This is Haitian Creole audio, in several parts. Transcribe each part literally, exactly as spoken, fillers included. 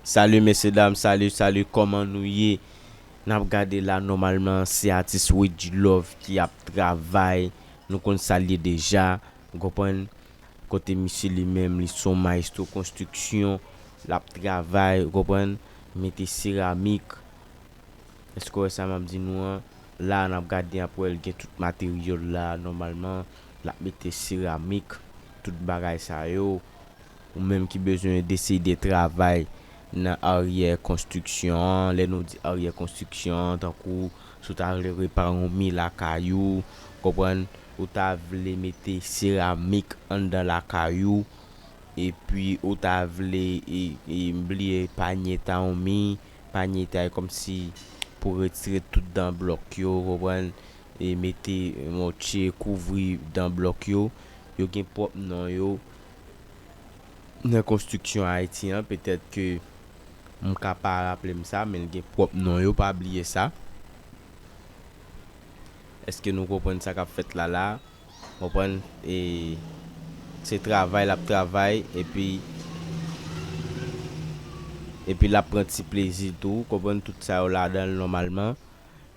Salut mesye dam, salut, salut, kòman nou ye? N ap gade la, nòmalman se atis Wedji Love ki ap travay. Nou konn sa l ye deja, ou konprann? Kote misye li menm, li se yon maestro konstriksyon, l ap travay, ou konprann? Mete seramik. Èske w wè sa m ap di nou an? La, n ap gade, apre l gen tout materyèl la, nòmalman, l ap mete seramik, tout bagay sa yo. Ou menm ki bezwen deside travay nan aryè konstriksyon an, lè nou di aryè konstriksyon an, tankou si w ta vle repare yon mi lakay ou, konprann, ou ta vle mete seramik anndan lakay ou, epi ou ta vle, e, e, m bliye panye ta yon mi, panye ta e kòmsi pou retire tout dan blòk yo, konprann, e mete mòtye, kouvri dan blòk yo, yo gen pwòp non yo. Nan konstriksyon Ayiti an, petèt ke m ka pa raple m sa, men l gen pwòp non yo, pa bliye sa. Èske nou konprann sa k ap fèt la la? Konprann, e, se travay l ap travay, epi, epi l ap pran ti plezi tou, konprann, tout sa yo ladan l nòmalman.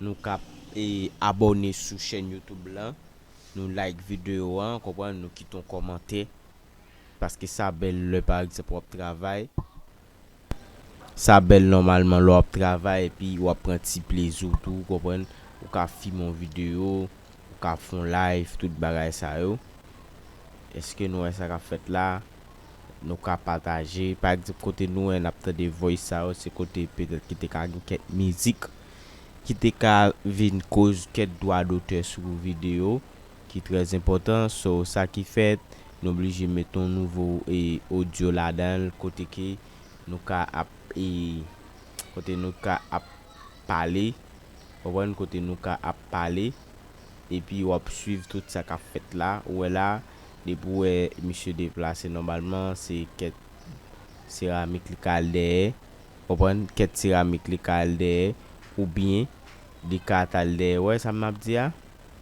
Nou ka, e, abòne sou chèn YouTube lan, nou like videyo an, konprann, nou kite yon kòmantè. Paske sa bèl lè, pa egzanp, w ap travay. Sa bèl nòmalman lè w ap travay epi w ap pran ti plezi w tou, ou konprann? Ou ka filme yon videyo, ou ka fè yon live, tout bagay sa yo. Èske nou wè sa k ap fèt la? Nou ka pataje. Pa egzanp, kote nou wè n ap tande voice sa yo, se kote petèt ki te ka gen kèk mizik ki te ka vin koz kèk dwa dotè sou videyo ki trè enpòtan. So, sa ki fèt, nou blije met yon nouvo, e, odyo ladan l, kote ke nou ka ap, e, kote nou ka ap pale, konprann, kote nou ka ap pale, epi w ap swiv tout sa k ap fèt la. Ou wè la, depi w wè misye deplase nòmalman, se kèk seramik li ka al dèyè, konprann, kèk seramik li ka al dèyè, oubyen li ka t al dèyè. Ou wè sa m ap di a?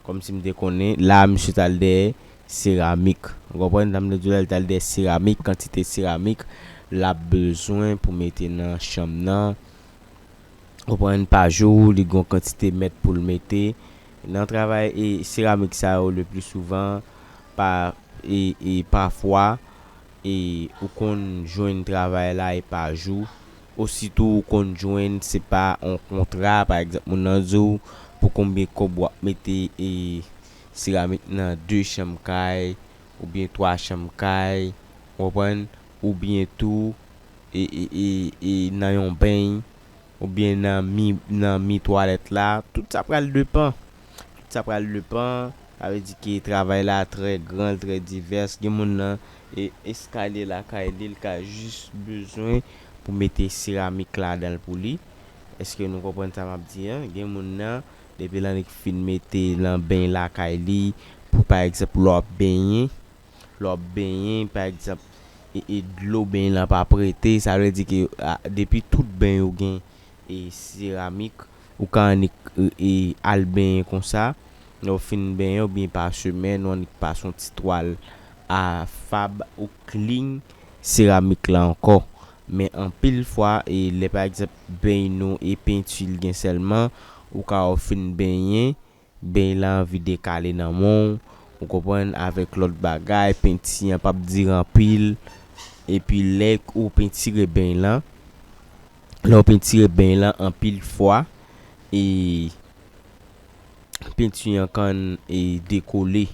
Kòmsi m te konnen, la, misye t al dèyè seramik. Ou konprann? Sa m vle di w la, li t al dèyè seramik, kantite seramik l ap bezwen pou mete nan chanm nan. Konprann, pa jou, li gon kantite mèt pou l mete. Nan travay, e, seramik sa yo, le pli souvan, pa, e, e, pafwa, e, ou konn jwenn travay la e pa jou. Ositou ou konn jwenn, se pa yon kontra, pa egzanp, moun nan di w pou konbyen kòb w ap mete, e, seramik nan de chanm kay, oubyen twa chanm kay, ou konprann? Oubyen tou, e, e, e, e, nan yon beny, oubyen nan mi, nan mi twalèt la, tout sa pral depann. Tout sa pral depann. Sa vle di ke travay la trè gran, trè divès. Gen moun nan, e, eskalye lakay li, li ka jis bezwen pou mete seramik ladan l pou li. Èske nou konprann sa m ap di an? Gen moun nan, depi l annik fin mete nan beny lakay li, pou pa egzanp, lè w ap benyen, lè w ap benyen, pa egzanp, e, e dlo beny lan p ap rete, sa vle di ke, a, depi tout beny ou gen, e, seramik, ou ka annik, e, e, al benyen konsa. Lè w fin benyen, oubyen pa semèn, ou annik pase yon ti twal a fab ou clean seramik la ankò. Men anpil fwa, e, lè pa egzanp beny nou e penti l gen sèlman, ou ka wè w fin benyen, beny la anvi dekale nan men w, ou konprann, avèk lòt bagay, penti an p ap dire anpil, epi lè ou pentire beny lan, lè ou pentire beny lan anpil fwa, e penti an konn, e, dekole.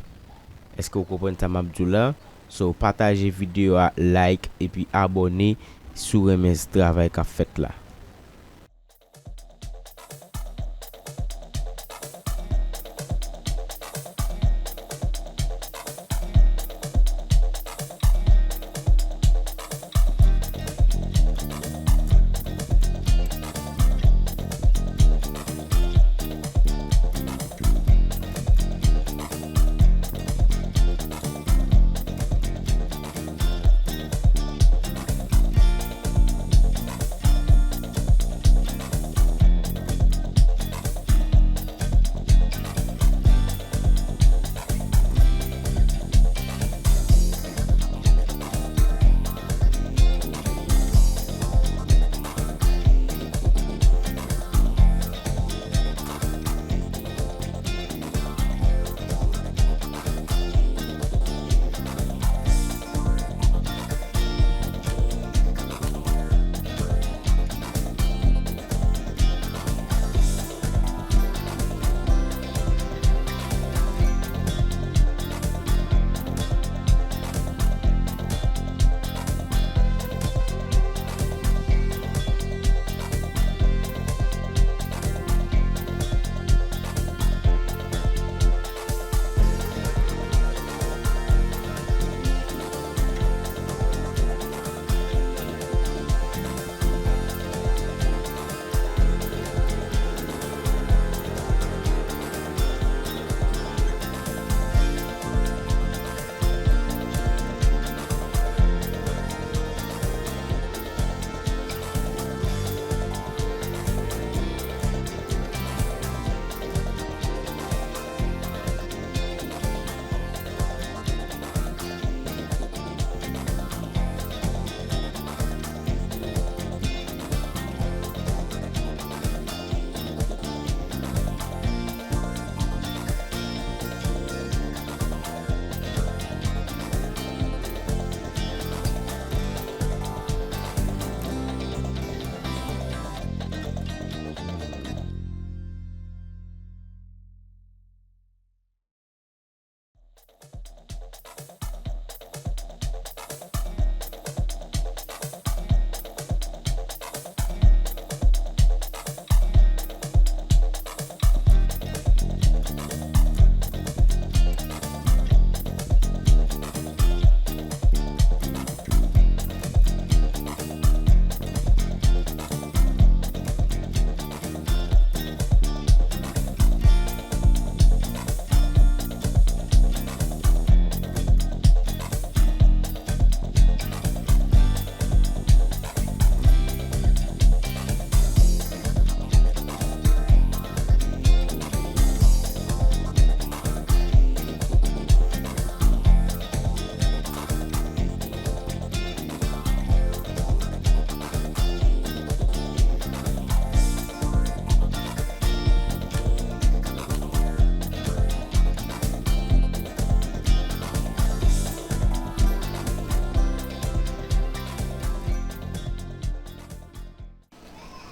Èske w konprann sa m ap di w la? So, pataje videyo a, like, epi abòne si w renmen travay k ap fèt la.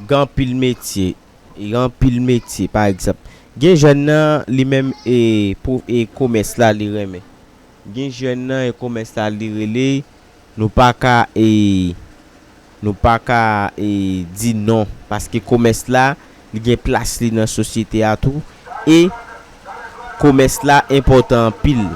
Gen anpil metye. Gen anpil metye, pa egzanp. Gen jèn nan, li menm, e, pou, e, komès la, li renmen. Gen jèn nan, e, komès la, li rele. Nou pa ka, e, nou pa ka, e, di non. Paske komès la, li gen plas li nan sosyete a tou. E komès la enpòtan anpil.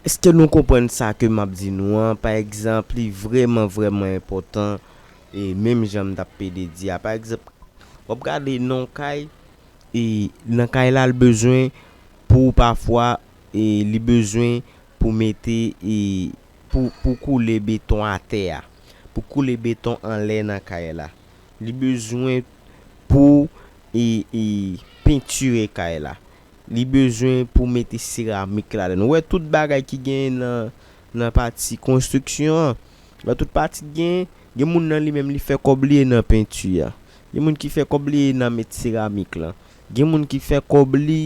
Èske nou konprann sa ke m ap di nou an? Pa egzanp, li vrèman, vrèman enpòtan, e menm jan m t ap pede di a. Pa egzanp, w ap gade nan yon kay, e nan kay la, l bezwen pou pafwa, e li bezwen pou mete, e pou, pou koule beton atè a, pou koule beton anlè nan kay la. Li bezwen pou, e, e pentire kay la. Li bezwen pou mete seramik ladan. Ou wè tout bagay ki genyen nan, nan pati konstriksyon an. Ou wè tout pati ki genyen, gen moun nan li menm li fè kòb li e nan penti a. Gen moun ki fè kòb li e nan met seramik lan. Gen moun ki fè kòb li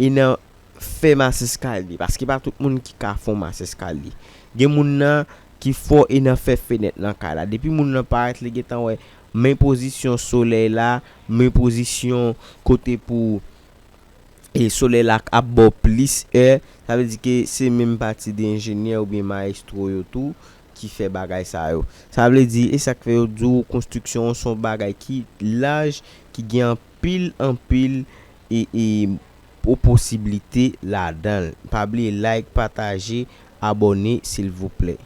e nan fè macheskalye. Paske pa tout moun ki ka fè yon macheskalye. Gen moun nan ki fò e nan fè fenèt nan kay la. Depi moun nan parèt, li gentan wè men pozisyon solèy la, men pozisyon kote pou e solèy la ap ba w plis è, sa vle di ke se menm pati de enjenyè oubyen mayestwo yo tou ki fè bagay sa yo. Sa vle di, e sa k fè yo di w konstriksyon an se yon bagay ki laj, ki gen anpil, anpil e, e posiblite ladan l. Pa bliye like, pataje, abòne, silvouplè.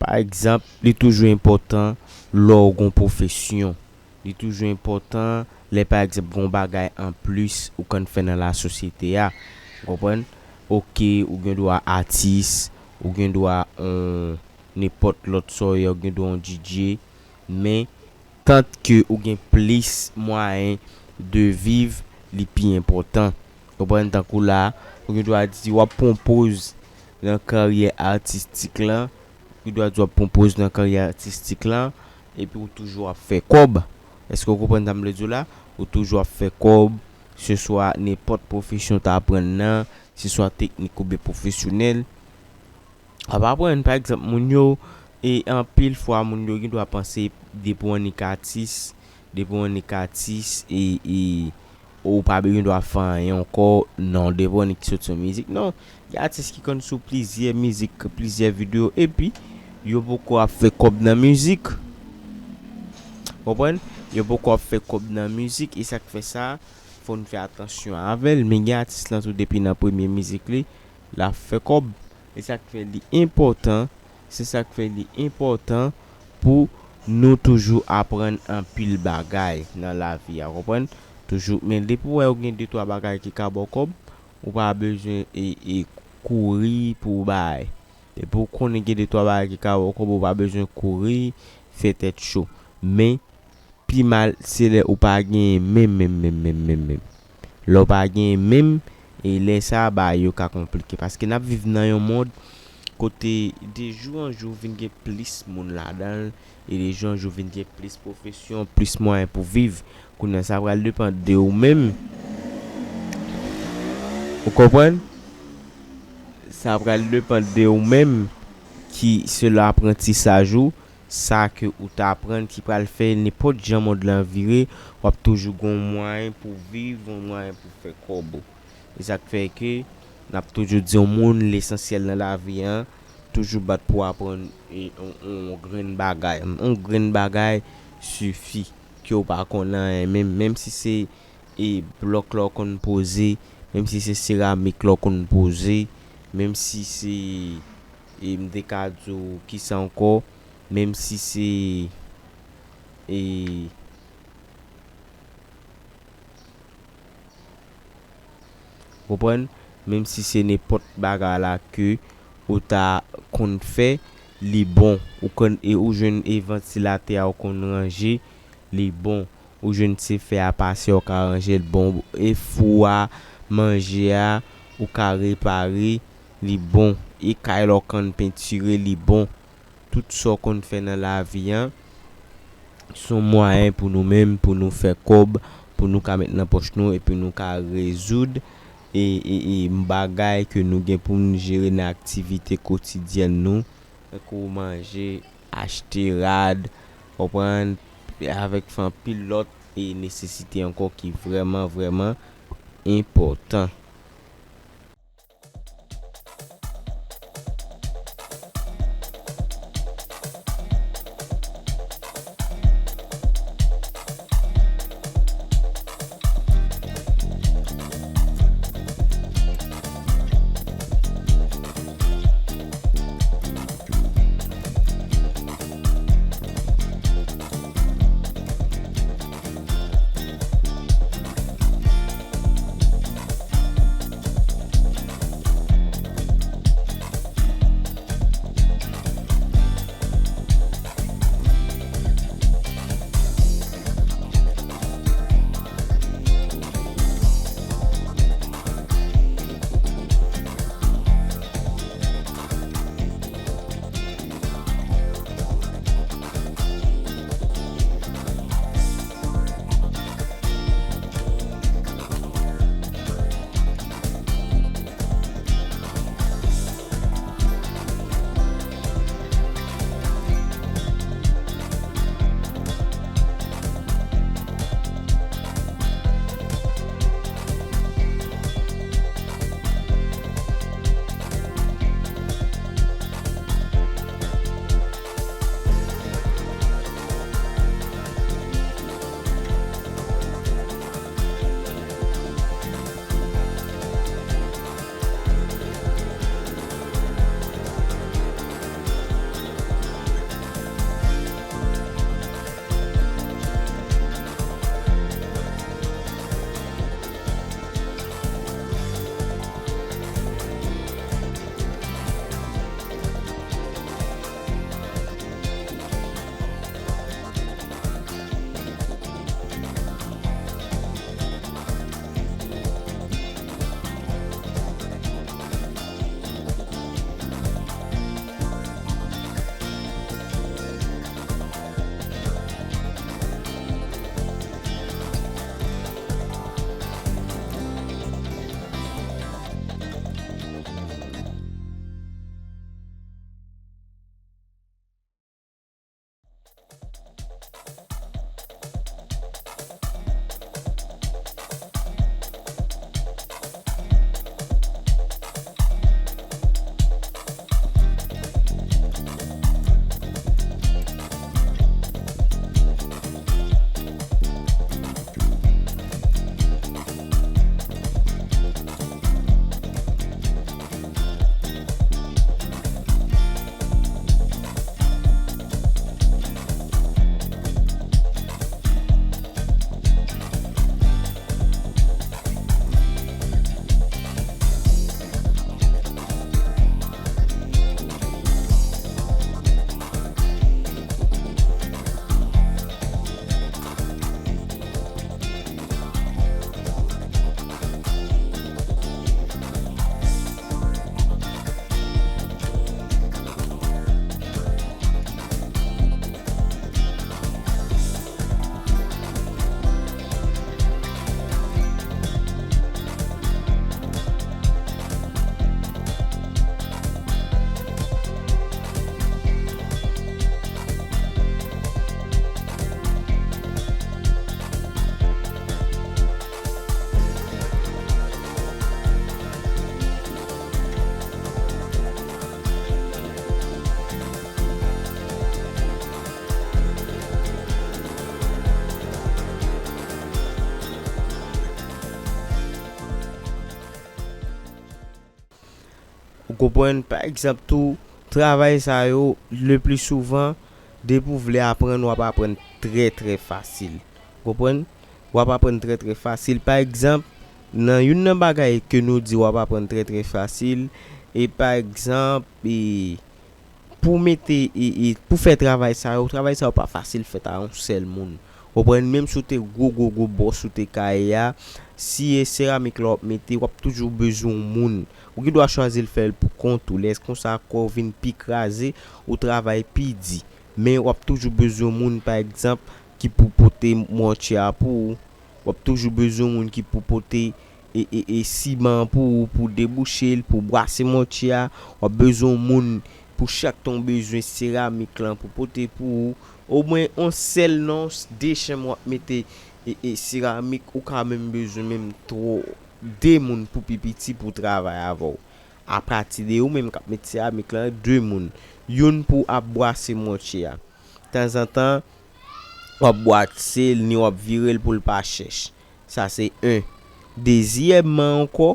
Pa egzanp, li toujou enpòtan lè w gen yon pwofesyon. Li toujou enpòtan lè, pa egzanp, gen yon bagay anplis ou konn fè nan lasosyete a. Ou konprann? Oke, ou gen dwa atis, ou gen dwa on nenpòt lòt sa w ye, ou gen dwa on D J, men tant ke ou gen plis mwayen de viv, li pi enpòtan. Konprann? Tankou la, ou gen dwa di w ap pran poz nan karyè atistik lan, ou gen dwa di w ap pran poz nan karyè atistik lan, epi ou toujou ap fè kòb. Èske w konprann sa m vle di w la? Ou toujou ap fè kòb, se swa nenpòt pwofesyon w ta aprann nan, se swa teknik oubyen pwofesyonèl. W ap aprann, pa egzanp, moun yo, e anpil fwa, moun yo gen dwa panse, depi w annik atis, depi w annik atis, e, e, ou pa bezwen dwa fè anyen ankò, non, depi w annik soti yon mizik, non. Gen atis ki konn sou plizyè mizik, plizyè videyo, epi yo poko ap fè kòb nan mizik. Konprann? Yo poko ap fè kòb nan mizik, e sa k fè sa, fò n fè atansyon avè l, men gen atis lan tou depi nan premye mizik li, l ap fè kòb. E sa k fè li enpòtan, se sa k fè li enpòtan pou nou toujou aprann anpil bagay nan lavi a, konprann? Toujou, men depi w wè ou gen de twa bagay ki ka ba w kòb, ou pa bezwen e, e kouri pou w bay. Depi w konnen gen de twa bagay ki ka ba w kòb, ou pa bezwen kouri, fè tèt cho. Men, pi mal, se lè ou pa genyen menm, menm, menm, menm, menm, menm. Lè w pa genyen menm, e lè sa a, bagay yo ka konplike. Paske n ap viv nan yon mond kote de jou an jou vin gen plis moun ladan l, e de jou an jou vin gen plis pwofesyon, plis mwayen pou viv. Kounye a, sa pral depann de ou menm. Ou konprann? Sa pral depann de ou menm ki se aprantisaj ou, sa ke ou ta aprann ki pral fè nenpòt jan mond lan vire, w ap toujou gen yon mwayen pou viv, yon mwayen pou fè kòb ou. E sa k fè ke n ap toujou di yon moun lesansyèl nan lavi an, toujou bat pou aprann e, yon, yon grenn bagay. Yon grenn bagay sifi ke w pa konn anyen menm, menm si se e blòk la w konn poze, menm si se seramik la w konn poze, menm si se, e m te ka di w kisa ankò, menm si se, e, konprann? Menm si se nenpòt bagay la ke ou ta konn fè, li bon. Ou konn, e ou jwenn e vantilatè a ou konn ranje, li bon. Ou jwenn ti fè a pase, ou ka ranje l bon. E fou a, manje a, ou ka repare, li bon. E kay la w konn pentire, li bon. Tout sa w konn fè nan lavi an, se yon mwayen pou nou menm, pou nou fè kòb, pou nou ka met nan pòch nou, epi nou ka rezoud e, e, e bagay ke nou gen pou nou jere nan aktivite kotidyèn nou, tankou manje, achte rad, konprann, avèk fè anpil lòt e nesesite ankò ki vrèman, vrèman enpòtan. Ou konprann? Pa egzanp tou, travay sa yo, le pli souvan, depi w vle aprann, w ap aprann trè, trè fasil. Ou konprann? W ap aprann trè, trè fasil. Pa egzanp, nan youn nan bagay ke nou di w ap aprann trè, trè fasil, e pa egzanp, e, pou mete, e, e, pou fè travay sa yo, travay sa yo pa fasil fèt a yon sèl moun. Ou konprann? Menm si w te gwo, gwo, gwo bòs ou te ka ye a, si e seramik la w ap mete, w ap toujou bezwen yon moun. Ou gen dwa chwazi l fè l pou kont ou. Lè konsa, kò w vin pi kraze, ou travay pi di. Men w ap toujou bezwen moun, pa egzanp, ki pou pote mòtye a pou ou. W ap toujou bezwen moun ki pou pote e, e, e siman an pou ou, pou debouche l, pou bwase mòtye a. W ap bezwen moun pou chak tan w bezwen seramik lan pou pote pou ou. Omwen yon sèl nan de chanm w ap mete e, e seramik, ou ka menm bezwen menm twa, de moun pou pi piti pou travay avè w. Apati de ou menm k ap met seramik lan, de moun. Youn pou ap bwase mòtye a. Tanzantan, w ap bwase l, ni w ap vire l pou l pa chèch. Sa se en. Dezyèmman ankò,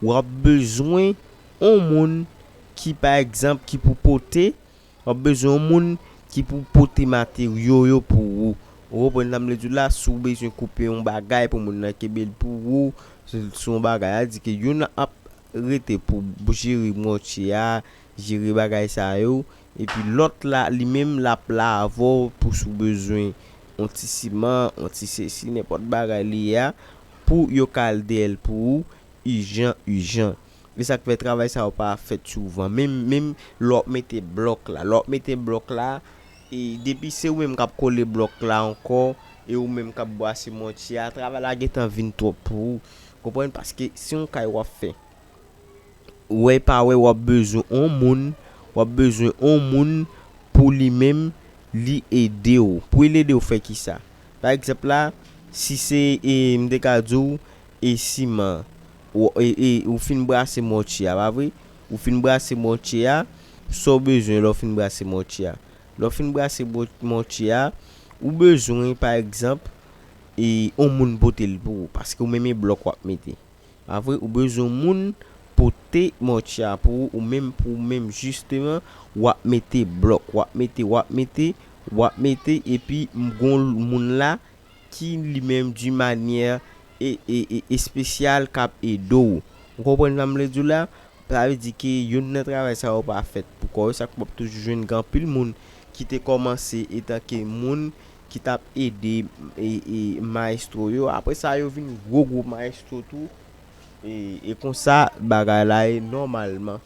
w ap bezwen yon moun ki, pa egzanp, ki pou pote, w ap bezwen yon moun ki pou pote materyo yo pou ou. Ou konprann sa m vle di w la? Si w bezwen koupe yon bagay pou moun nan kenbe l pou ou, si, si yon bagay a di ke youn ap rete pou jere mòtye a, jere bagay sa yo, epi lòt la, li menm, l ap la avè w pou si w bezwen yon ti siman, yon ti sesi, nenpòt bagay li ye a, pou yo ka al dèyè l pou ou, ijan, ijan. E sa k fè travay sa yo pa fèt souvan. Menm, menm lè w ap mete blòk la, lè w ap mete blòk la, e depi se ou menm k ap kole blòk la ankò, e ou menm k ap bwase mòtye a, travay la gentan vin twòp pou ou. Konprann? Paske se yon kay w ap fè. Wè pa wè, w ap bezwen yon moun, w ap bezwen yon moun pou li menm, li ede w. Pou l ede w fè kisa? Pa egzanp la, si se, e, m te ka di w, e siman, ou, e, e, ou fin brase mòtye a, pa vre? Ou fin brase mòtye a, sa w bezwen lè w fin brase mòtye a? Lè w fin brase mò-, mòtye a, ou bezwen, pa egzanp, e, yon moun pote l pou ou, paske ou menm e blòk w ap mete. Pa vre, ou bezwen moun pote mòtye a pou ou, ou menm, pou ou menm, jisteman, w ap mete blòk, w ap mete, w ap mete, w ap mete, epi m gon moun la ki li menm di manyè e, e, e, espesyal k ap ede w. Ou konprann sa m vle di w la? Sa vle di ke youn nan travay sa yo pa fèt pou kò yo, sa k fè w ap toujou jwenn gen anpil moun ki te kòmanse etanke moun ki t ap ede, e, e, mayestwo yo. Apre sa, yo vin gwo, gwo mayestwo tou. E, e konsa, bagay la ye nòmalman.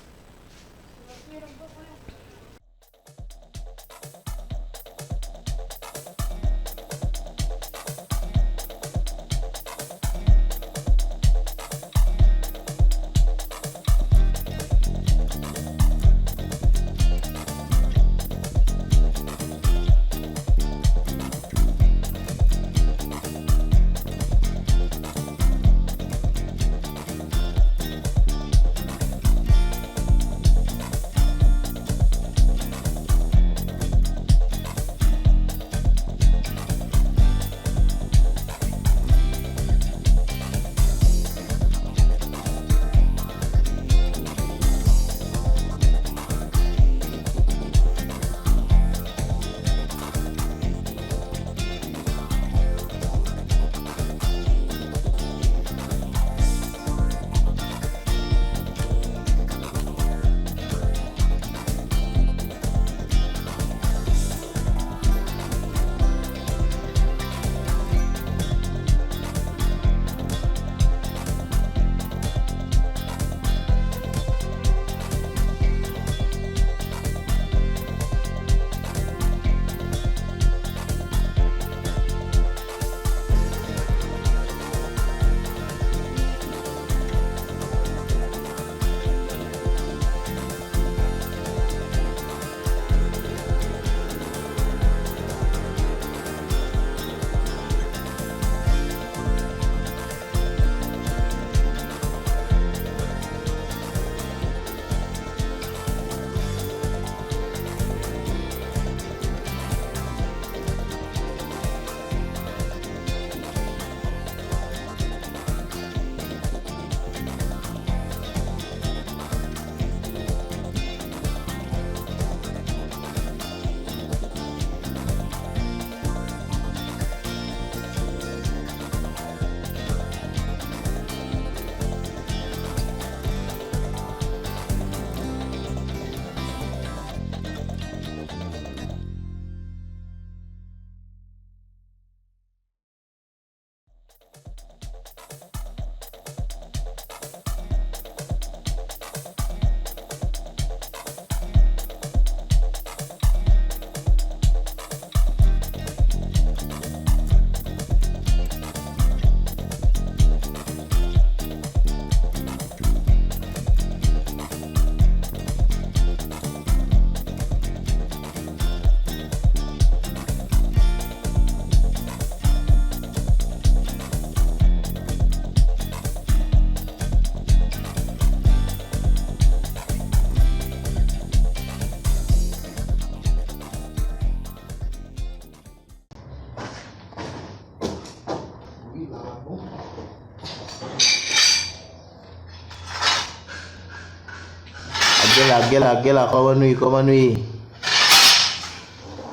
Gèla, gèla, gèla, kòman nou ye, kòman nou ye?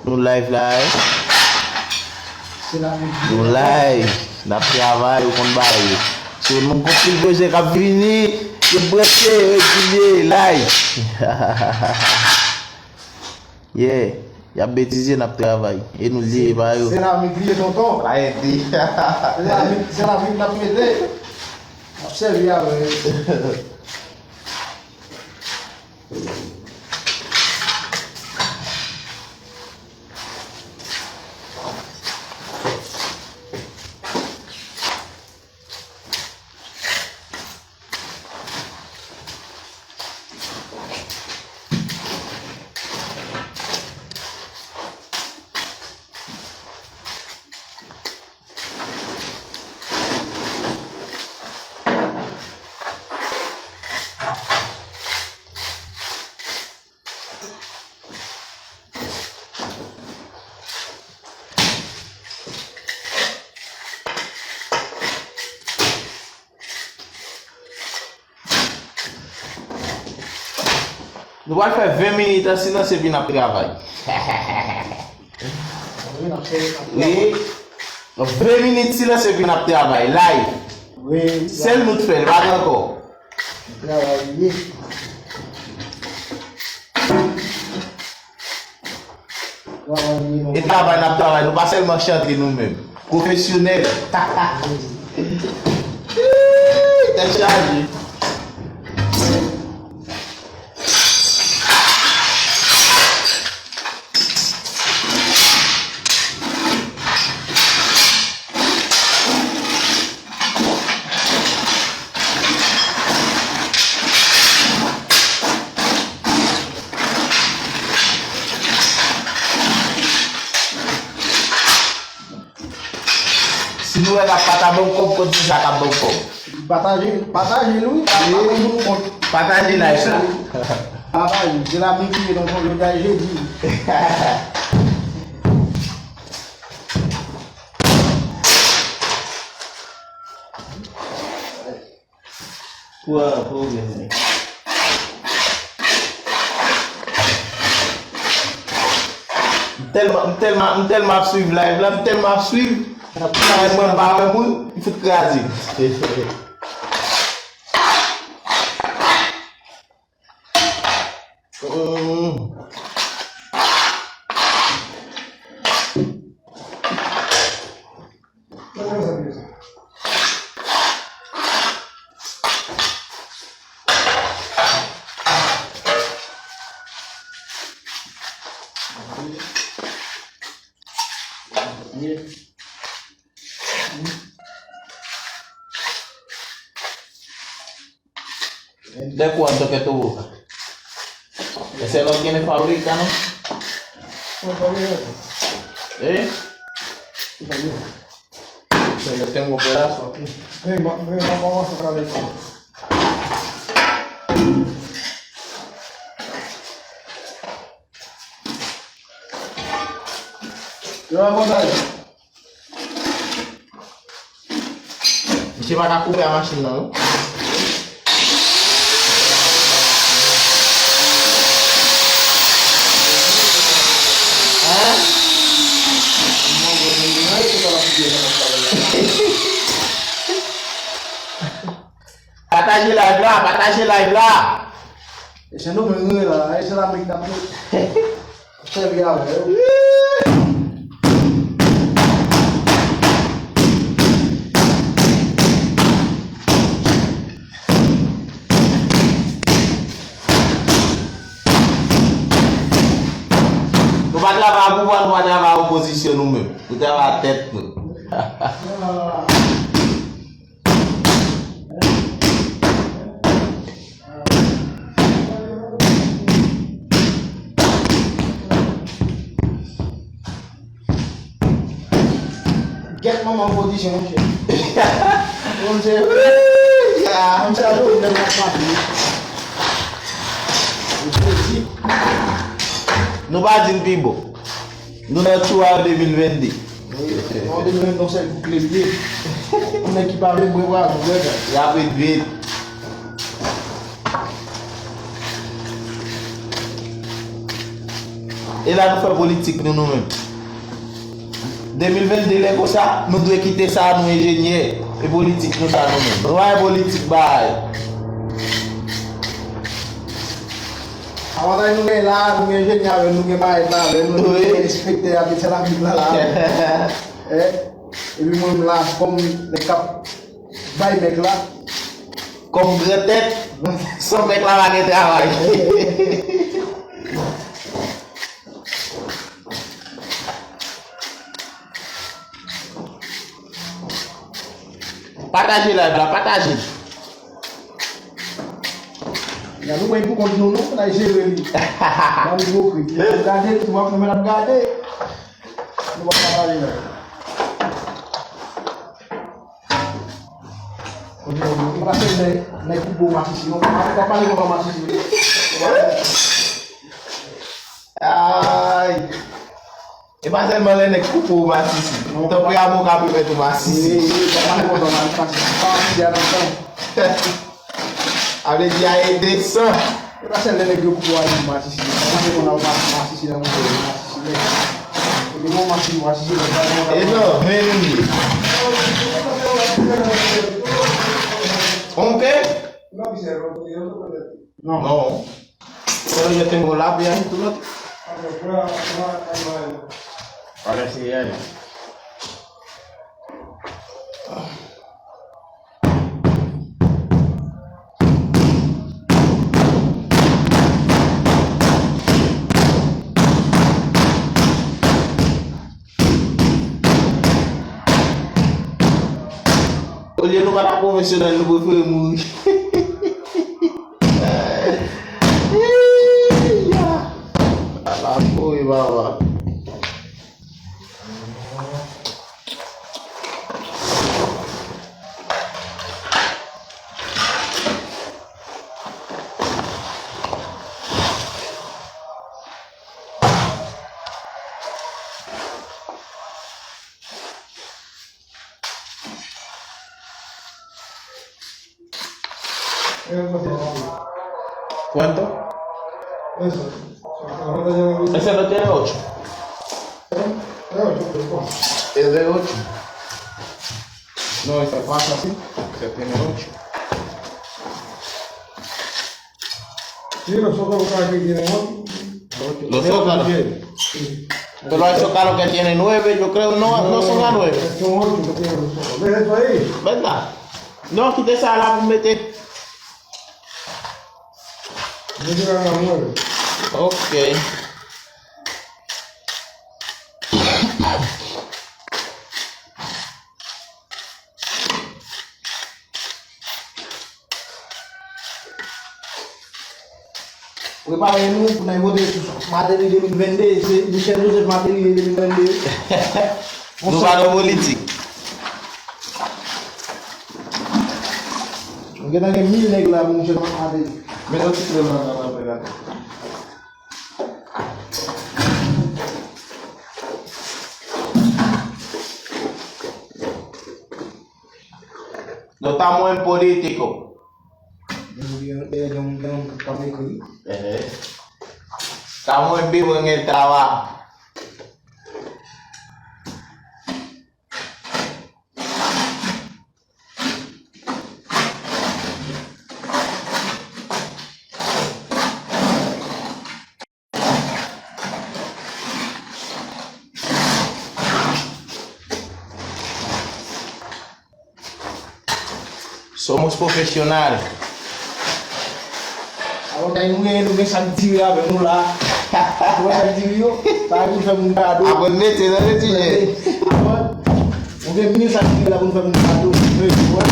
Nou live la, wi. Nou live, n ap travay, ou konn bagay yo. So, nou gon pil pwojè k ap vini, yo branche, yo egzilye, live. Yeah, y ap betize, n ap travay. E nou liye pa yo. Se la m ye, tonton. Pa ede. Se la m, se la m, n ap mete. N ap sèvi avè yo. Nou pral fè ven minit an silans epi n ap travay. Wi, ven minit silans epi n ap travay. Live. Sèl nou t fè l, pa t ankò. Travay li ye. Travay li ye, non. E travay n ap travay, nou pa sèlman chante nou menm. Pwofesyonèl. Tèt chaje. Si nou wè n ap pata ban m kòb, konn se sa k ap ban m kòb. Pataje, pataje l wi. Pa, pa konn pou nou kont. Pataje live la. Pataje, se la m ekri nan konn jodi a jedi. Pran, pran oubyen fini. M tèlman, m tèlman, m tèlman ap swiv live la, m tèlman ap swiv. Mwen, mwen pa wè moun, m fout kraze. Mm. Dè kou an toke tou. Ese no tiene fábrica, no? Eh? Se yo tengo pedazo aquí. Ven, va- ven, vamos a traer esto. Yo vamos a traer. Misye pa ka koupe a machin nan, non. Hein? Pataje live la, pataje live la. E se nou menm nou ye la, e se la menm k ap sèvi avè yo. Nou pa travay a pouvwa, nou pa travay a opozisyon nou menm. Nou travay a tèt nou. Gèt manman pwodisyon, monchè. Monchè, monchè, alo, nèg la frape. Nou pa di n pi bon. Nou nan tchou a de mil vennde. Wi, nan de mil vennde, se pou kle l ye. Pou nèg ki pa vle bwè, bwè, bwè, bwè. Y ap ret vit. E la nou fè politik nou, nou menm. De mil vennde lè konsa, nou dwe kite sa nou enjenyè. E politik nou sa nou menm. Nou pa gen politik bagay. Avantaj nou gen la, nou gen enjenyè avè nou, nou gen bagay la avè nou, nou gen enspektè avè sa la vin la la. Eh, epi mwen menm la, kòm nèg k ap bay bèk la. Kòm gran tèt, san bèk la pa gen travay. Pataje live la, pataje. Gade, ou wè pou kont nou, non, n a jere li. Ban m gwo kri. Gade, nou ap fè, n ap gade. Nou pa pale la. Kote yo, yo pa se nèg, nèg ki bo masisi, non. Pa, pa pale konsa masisi. Ay. E pa sèlman lè nèg koupe w masisi. Non. Tanpri avoka pou mèt ou masisi. Wi, wi, pa pale konsa masisi. Pa masisi a nan tan. A vle di a e desan. E pa sèl lè nèg yo koupe w a di masisi. Sa se konn al masisi nan moun yo, masisi nèg. E depi w masisi, masisi nèg, pa konn. E non, men li ye. Oke? Non. Non. Solo yo tengo la bien, tú no. Ahora sí, ya. Olye nou pa ta pwofesyonèl, nou prefere mouri. Ya. Ala kouri, baba. ¿Cuánto? Eso. Ese no tiene ocho. Es de ocho. No, esa pasa así. Esa tiene ocho. Sí, los zócalos cada que tienen ocho. Los zócalos. Sí. Pero hay zócalos que tienen nueve, yo creo, no, no son a nueve. Son ocho que tienen los zócalos. ¿Ves eso ahí? ¿Verdad? No, quítese a la mete. Yo creo que a nueve. Ok. Prepare nou pou n al vote sou Martelly de mil vennde, se Michel Joseph Martelly de mil vennde. Nou pa nan politik. Nou gentan gen mil nèg la pou Michel Martelly. Men yon ti krèm nan nan nan. No estamos en político. Estamos en vivo en el trabajo. Somos profesionales. Avantaj nou gen, nou gen sa k dire avè nou la. Ou wè sa k dire yo? Sa pou fè moun kado. Apre mete nan retire. Apre, nou gen mil sa k dire la pou nou fè moun kado. Ou wè?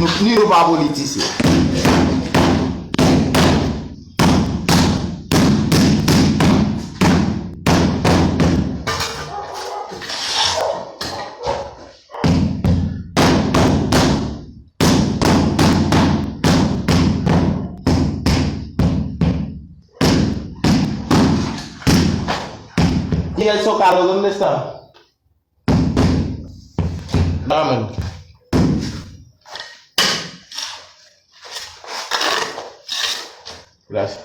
Nou pli yo pa politisyen. Y el zócalo, ¿dónde está? Amén. Gracias.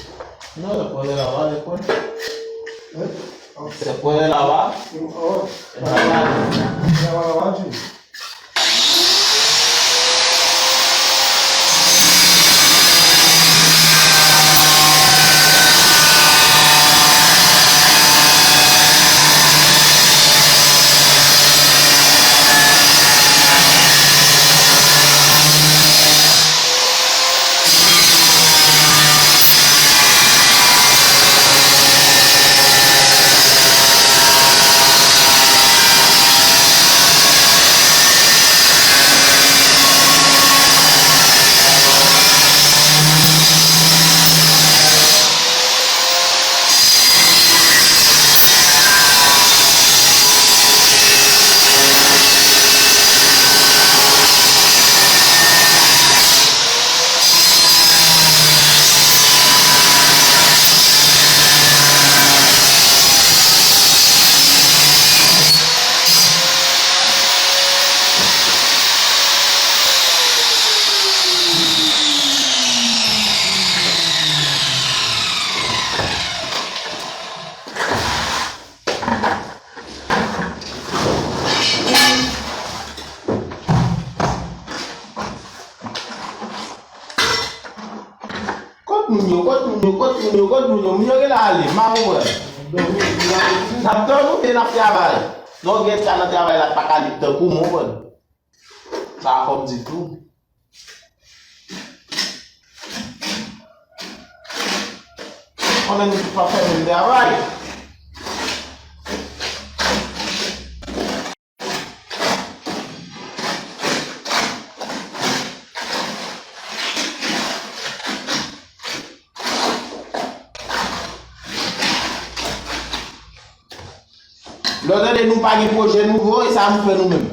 No, después de lavar, después. ¿Eh? Se puede lavar. Oh. Se puede lavar, sí. Kot moun yo? Kot moun yo? Kot moun yo? Kot moun yo? Moun yo genlè ale. M pa konprann. N ap dòmi oubyen n ap travay? Lè w gen sa nan travay la, pa ka lib tankou mwen, w konprann? Sa pa fòm ditou. Konnen nou tout pa fè menm travay. Lè w tande nou pa gen pwojè nouvo, e sa nou fè nou menm.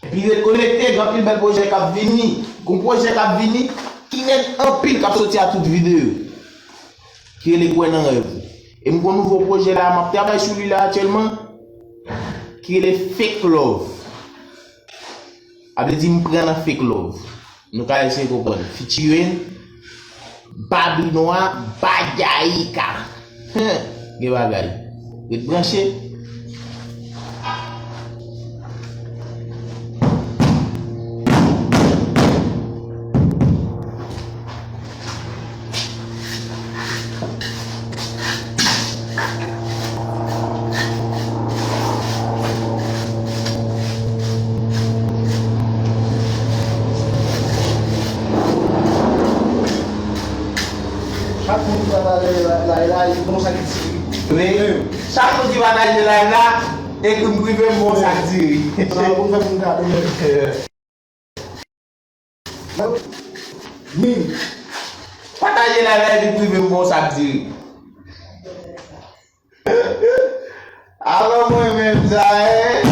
Epi ret konekte, gen anpil bèl pwojè k ap vini. Gon pwojè k ap vini ki rèd anpil k ap soti a tout videyo. Ki rele Kwè nan rèv ou. E m gon nouvo pwojè la, m ap travay sou li la aktyèlman. Ki rele Fake Love. A vle di m pran nan fake love. Nou ka eseye konprann. Featuring Babinwa Bagayika. Hen, gen bagay. Ret branche. Chak moun ki pataje live la, live la, li bon sa ki di. Wi. Chak moun ki pataje live la, ekri m prive m bon sa k diri. Sa pou fè moun gade. Min. Pataje live la epi prive m bon sa k diri. Alò mwen menm sa, eh.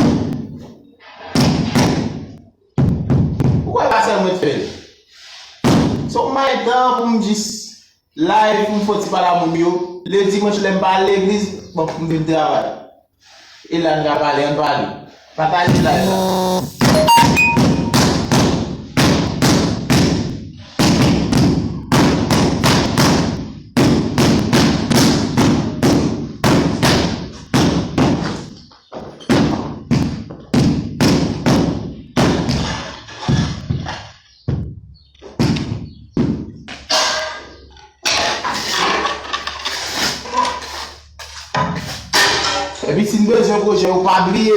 Ou kwè pa sèl mwen t fè l? Se yon may tan pou m jis live pou m fè yon ti pale a moun yo. Le dimanch lè m pa al legliz, bon, m vin travay. E la n ka pale, ann pale. Pataje live la. Epi si n bezwen pwojè yo, pa bliye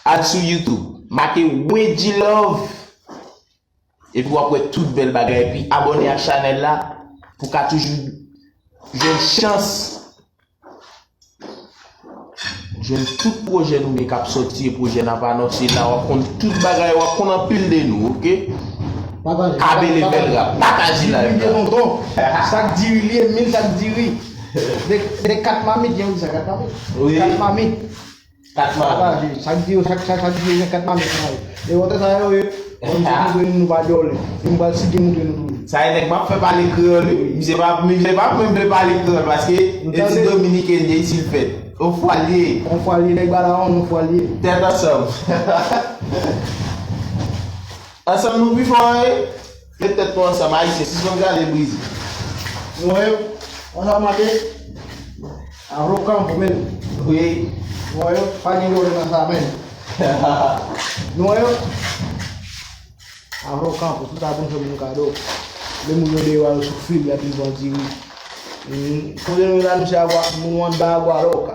al sou YouTube, make Wedji Love. Epi w ap wè tout bèl bagay. Epi abòne ak chanèl la pou w ka toujou jwenn chans jwenn tout pwojè nou gen k ap sòti, e pwojè n ap anonse la, w ap konn tout bagay, w ap konn anpil de nou, oke? Pataje. Kabe level rap. Pataje live la. Tonton. Sak diri li ye, mil sak diri. De, de kat mamit, gen moun ki di sa, kat mamit. Wi. Kat mamit. Kat mamit. Pataje. Sak diri, sak, sak, sak diri, gen kat mamit nan yo. E wote sa yo ye. Bon, misye montre nou, nou pa djòlè. E m pral sigi montre nou tou. Sa e nèg m ap fè pale kreyòl, wi. Misye pa, misye pa menm vle pale kreyòl, paske li di dominiken li ye, isit l fèt. On fwa l ye. On fwa l ye, nèg Badawon, on fwa l ye. Tèt ansanm. Ansanm nou pi fò, wi. Met tèt nou ansanm, Ayisyen, sispann gade brize. Nou wè yo, ansanm ake Avokan pou men. Wi. Nou wè yo, pa gen dwòl nan sa men. Nou wè yo, Avokan pou tout ap pran moun kado. Lè moun yo deyò a yo sou fil, y ap viv an diri. Kote nou ye la, misye agwa, nou anndan agwa lòka.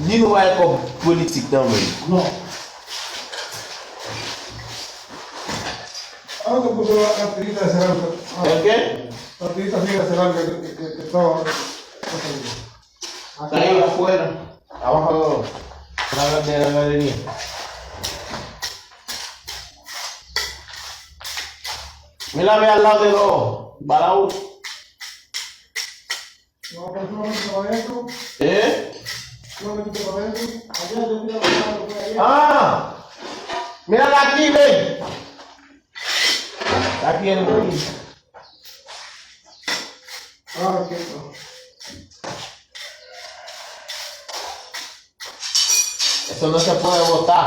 Di nou bay kòb politik nan men. Non. Anke pou sa, anpil ta se lan. Ok. Anpil ta se lan ke, ke, ke, ke, sa e la fwè la. Avan fò. La gade, la gade ni. Men la men al lave lò. Bala ou. Eh? Ah! Men la ki men. La ki en. Ah, ok. Èske nou se pran yon ta?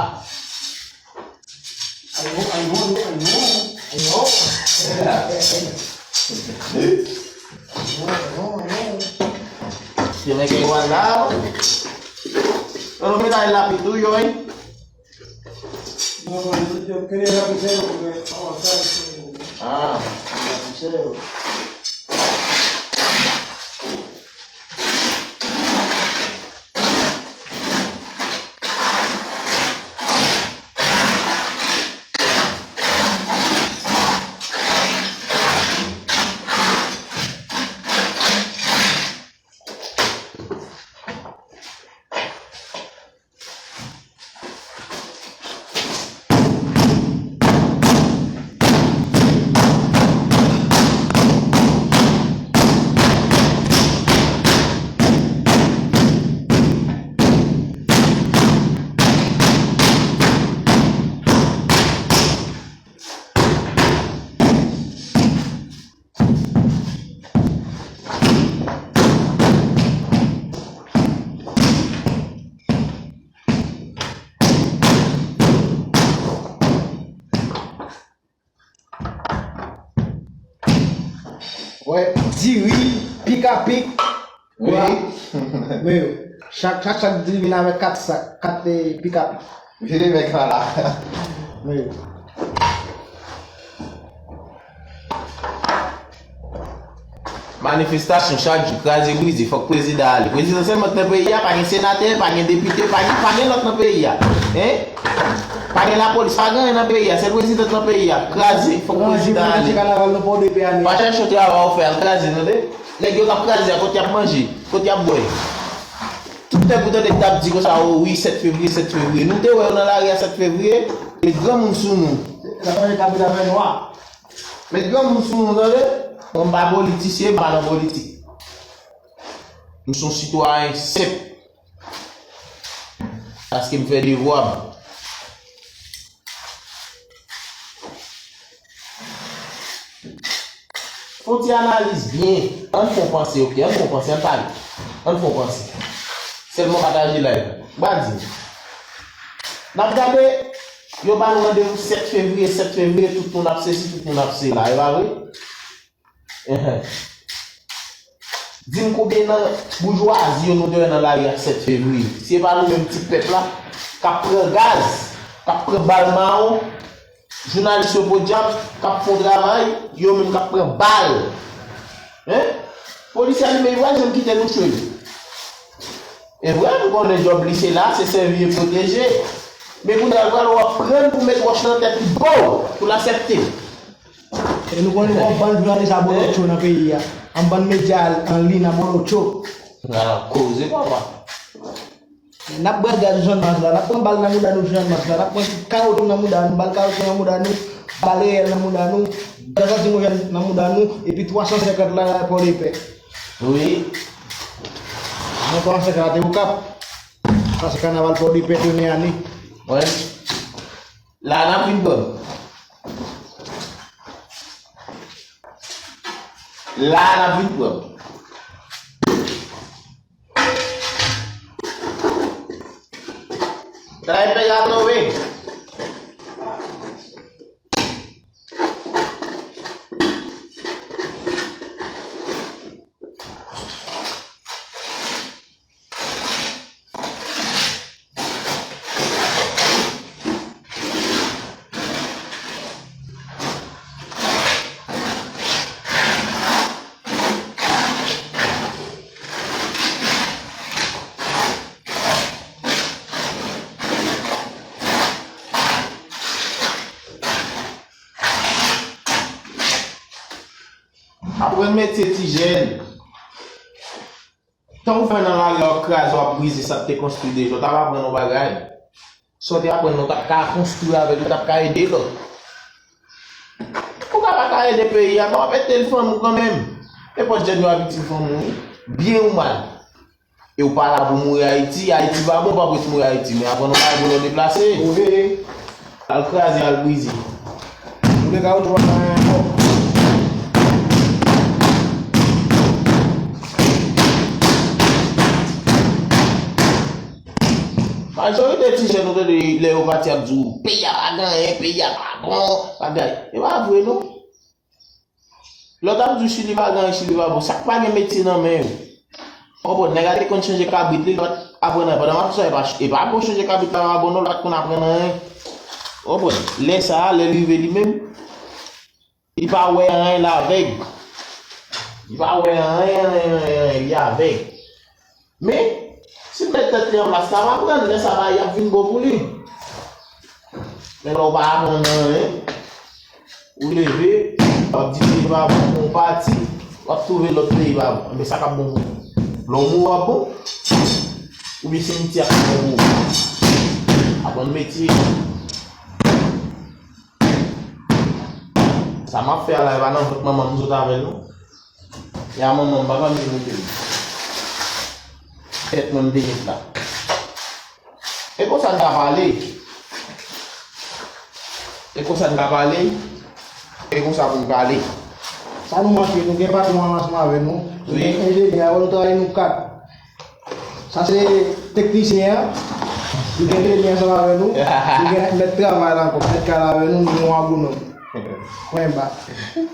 Ayo, ayo, ayo, ayo, ayo. Ayo, ayo, ayo. Se nèg ki wala. Nan nou mete la pi tou yo, wi. Ah. Wè, diri, pikapik. Wi. Wi. Men yo, chak, chak, chak diri vin avèk kat sak, kat, eh, pikapik. Vire men sa la. Men yo. Manifestasyon chak jou, kraze brize, fòk prezidan ale. Prezidan sèlman k nan peyi a, pa gen senatè, pa gen depite, pa gen, pa gen lòt nan peyi a. Hein? Pa gen lapolis, pa gen anyen nan peyi a, sèl prezidan k nan peyi a. Kraze, fòk prezidan ale. Pa chèche yon travay ou fè, al kraze, tande? Nèg yo k ap kraze a, kote y ap manje, kote y ap bwè? Tout nèg ou tande k t ap di konsa, o wi, sèt fevriye, sèt fevriye. Nou te wè yo nan lari a sèt fevriye, met granmoun sou nou. Met granmoun sou nou, tande? Mwen, m pa politisyen, m pa nan politik. M se yon sitwayen senp. Paske m fè devwa m. Fè yon ti analiz byen. Ann fè yon panse, ok? Ann fè yon panse, ann pale. Ann fè yon panse. Sèlman pataje live la. M pral di nou. N ap gade, yo ba nou randevou sèt fevriye, sèt fevriye, tout moun ap sesi, tout moun ap sela. E pa vre? Enhen. Di m konbyen nan boujwazi yo nou te wè nan lari a sèt fevriye? Si se pa nou menm ti pèp la, k ap pran gaz, k ap pran bal mawon, jounalis yo podyab, k ap fè yon travay, yo menm k ap pran bal. Hein? Polisye a li menm, li pa janm kite nou chwe. E vre, nou konnen djòb li se la, se sèvi e pwoteje. Men kounye a, l pral w ap pran l pou met wòch nan tèt li, bow, pou l aksepte. E nou konnen yon bann jounalis abolotcho nan peyi a. Yon bann medya an liy abolotcho. Nan koze, papa. N ap bwè gaz Channmas la, n ap pran bal nan mouda nou Channmas la, n ap pran kawoutchou nan mouda nou, bal kawoutchou nan mouda nou, bal reyèl nan mouda nou, gaz lakrimojèn nan mouda nou, epi twa san senkant la, la Pòdepè. Wi. Non, twa san senkant la te Okap. Sa se kanaval Pòdepè premye ane. Wi. La n ap vin pran. La n ap vin pran. Tray pè a tonbe. Aprann metye ti jèn. Tan ou fè nan lari a, w ap kraze, w ap brize sa k te konstwi deja, w t ap aprann yon bagay. Sa w te aprann nan, w t ap ka konstwi avè l, ou t ap ka ede lòt. Ou ka pa ka ede peyi a, men w ap ede l fanmi w kanmenm. Nenpòt jèn yo ap itil fanmi w, wi. Byen ou mal. E w pa la pou mouri Ayiti, Ayiti pa bon, w p ap ret mouri Ayiti, men aprann yon bagay pou lè w deplase. Ou veye. Al kraze, al brize. Ou te ka retwouve anyen ankò. Majorite ti jèn ou tande lè yo pati ap di w, peyi a pa gen anyen, peyi a pa bon, bagay. E pa vre non. Lòt ap di w Chili pa gen anyen, Chili pa bon. Sa k pa gen metye nan men yo. Ou konprann? Nèg la te konn chanje kabrit li, lòt aprann anyen. Pandan m ap di sa, e pa, e pa bon chanje kabrit la pa bon non, lòt konn aprann anyen. Ou konprann? Lè sa a, lè l rive li menm, li pa wè anyen, l avèg. Li pa wè anyen, anyen, anyen, anyen, li avèg. Men, si l met tèt li an plas, l ap aprann, lè sa bagay ap vin bon pou li. Men lè w pa aprann anyen, ou leve, w ap di peyi pa bon, w pati, w ap twouve lòt peyi pa bon. Men sa k ap bon pou ou? Lanmou w ap bon? Oubyen simityè ap bon pou ou? Aprann metye. Sa m ap fè a la, e pa nan vant manman m m sot avè l non. E a manman m, papa m te mete m. Tèt mwen m te met la. E konsa n ka pale. E konsa n ka pale. E konsa pou n pale. Sa nou manke, nou gen patwon an ansanm avè nou. Nou gen enjenyè, nou travay nou kat. Sa se teknisyen an. Li gen enjenyè ansanm avè nou. Li gen mèt travay la ankò, mèt kay la avè nou, nou gen yon agwonòm. Pwen ba.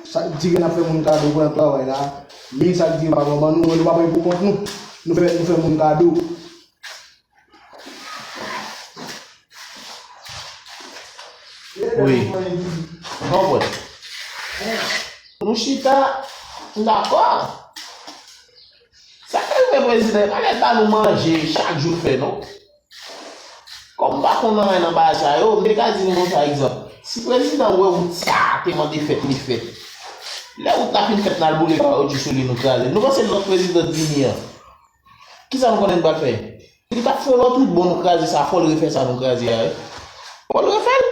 Sa k dire n ap fè moun kado pou nan travay la. Men sa k dire pa konprann nou, nou pa pran pou kont nou. Nou fè, nou fè moun kado. Wi. Konprann. Nou chita, m dakò. Sa k rive prezidan, e pa lè l ba nou manje chak jou l fè non. Kòm m pa konn anyen nan bagay sa yo, m te ka di nou konsa egzanp. Si prezidan wè wout sa a te mande fèt, li fèt. Lè wout la fin fèt, n al boule kawotchou sou li, nou kraze l. Nou panse lòt prezidan t vini an, kisa nou konnen l pral fè? Li t ap fè yon lòt wout, bon, nou kraze sa, fò l refè sa nou kraze a, wi. Fò l refè l.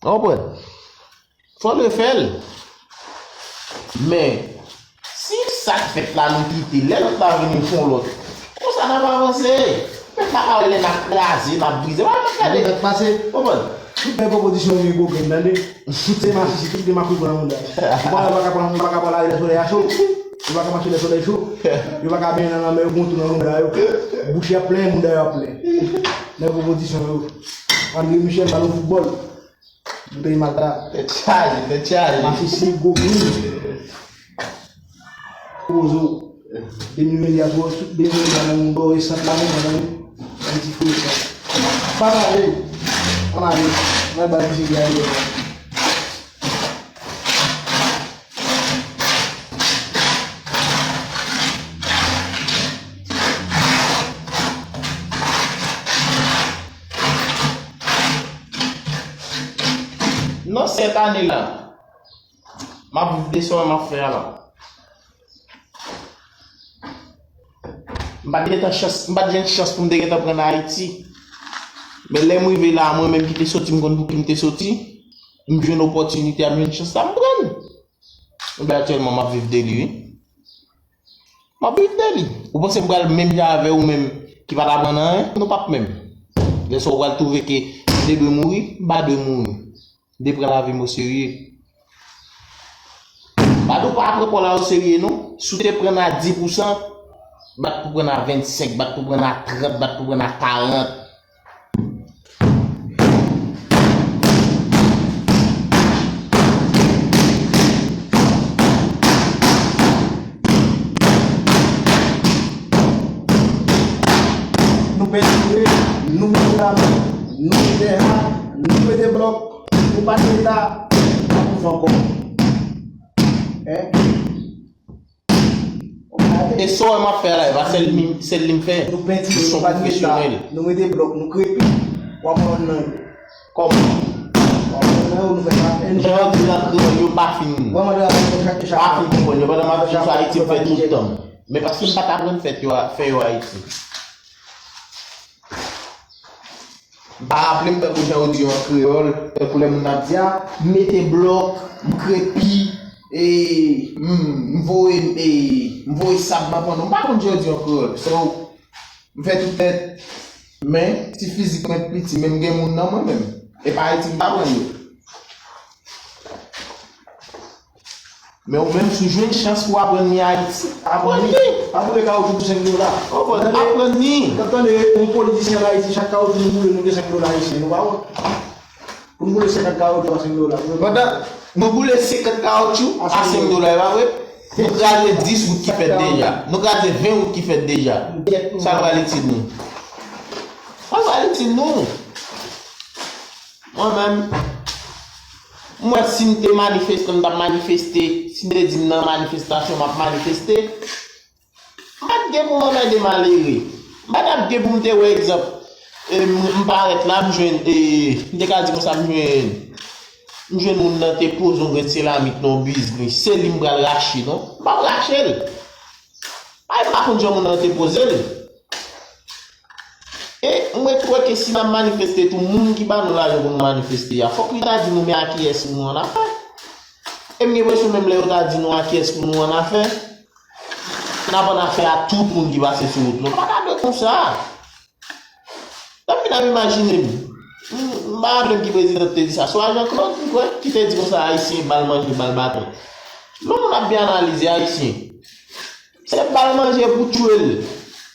Ou konprann? Fò l refè l. Men, si sa k fèt la nou kite, lè lòt la vini fè yon lòt, konsa n ap avanse. Pèp la ka wè lè n ap kraze, n ap brize. Wè, n ap gade. Ou konprann? Tout bèl pwopozisyon yo gen pwoblèm, tande. Tout se masisi, tout gen makout nan mouda. Ou pa, ou pa ka pran, ou pa ka pran lari lè solèy a cho. Ou pa ka mache lè solèy cho. Yo pa ka benyen nan lanmè, yo gon twou nan mouda yo. Bouch yo ap plen, mouda yo ap plen. Bèl pwopozisyon yo. André Michel, balon foutbòl. Boutèy Malta. Tèt chaje, tèt chaje. Masisi, gwo gri. Pozo. Demi medya, pozo, demi medya nan moun bò esant la, moun nan moun. Yon ti fou sa. Pa pale. Ann ale. Ann al bay mizik la deyò. Nan sèt ane la, m ap viv de sa m ap fè a la. M pa t gentan chans, m pa t jwenn chans pou m te gentan pran nan Ayiti. Men lè m rive la, mwen menm ki te soti, m konn pou ki m te soti, m jwenn opòtinite a, m jwenn chans la, m pran l. Ebyen, aktyèlman, m ap viv de li, wi. M ap viv de li. Ou panse m pral menm jan avè ou menm ki pa t aprann anyen? Nou p ap menm. Lè sa w pral twouve ke m te dwe mouri, m pa dwe mouri. M te pran lavi m oserye. Badou pa pran kò la oserye, non. Si w te pran nan dis pousan, m pa t pou pran nan vennsenk, m pa t pou pran nan trant, m pa t pou pran nan karant. Nou pèdi, nou mete lamen, nou mete ha, nou mete blòk, nou pa t reta, nou pa t ankò. Hein? E sa w wè m ap fè la, e pa sèl li, sèl li m fè. Nou pentire, nou pa t reta. Nou mete blòk, nou krepi. W ap wè nan kòman. W ap wè nan yo, nou fè sa. Jan yo di l an kreyòl, yo pa fin. Pa fin konprann yo. Pandan m ap viv sou Ayiti, m fè tout tan. Men paske m pa t aprann fè yo, fè yo Ayiti. M pa raple m tankou jan yo di yo an kreyòl, tankou lè moun ap di a, m mete blòk, m krepi, e, m, m voye, e, m voye sab nan pano. M pa konn jan yo di yo an kreyòl. So, m fè tout tèt, men, ti fizik mwen piti, men m gen moun nan mwen menm. E pa Ayiti m t aprann yo. Men ou menm, si w jwenn chans pou aprann li Ayiti, aprann li. Pa boule kawoutchou pou senk dola. Konprann? Aprann li. N ap tande yon politisyen an Ayiti, chak kawoutchou nou boule, nou gen senk dola ayisyen. Nou pa wont? Pou n boule senkant kawoutchou a senk dola. Pandan nou boule senkant kawoutchou a senk dola, e pa vre? Nou kraze dis wout ki fèt deja. Nou kraze ven wout ki fèt deja. Sa l pral itil nou? Sa l pral itil nou? Mwen menm, m wè si m te manifestan, m t ap manifeste. Si m te di m nan manifestasyon, m ap manifeste. M pa t gen pou m anmède malere. M pa t ap gen pou m te wè egzanp. E, m, m parèt la, m jwenn, e, m te ka di konsa, m jwenn, m jwenn moun nan te poze yon grenn seramik nan yon biznis. Se li m pral rache, non? M p ap rache l. Ay, m pa konn jan moun nan te poze l. E mwen kwè ke si n ap manifeste tou, moun ki ba nou lajan pou nou manifeste a, fòk li ta di nou men a kiyès nou an afè. E m gen enpresyon menm lè yo ta di nou a kiyès pou nou an afè, n ap an afè a tout moun ki pase sou wout nou. Pa ta dwe konsa. N ap vin ap imajine m. M, m pa raple m ki prezidan te di sa. Swa Jean Claude, m kwè, ki te di konsa, Ayisyen, bal manje, bal baton. Lè moun ap byen analize, Ayisyen, se bal manje pou tchwe l,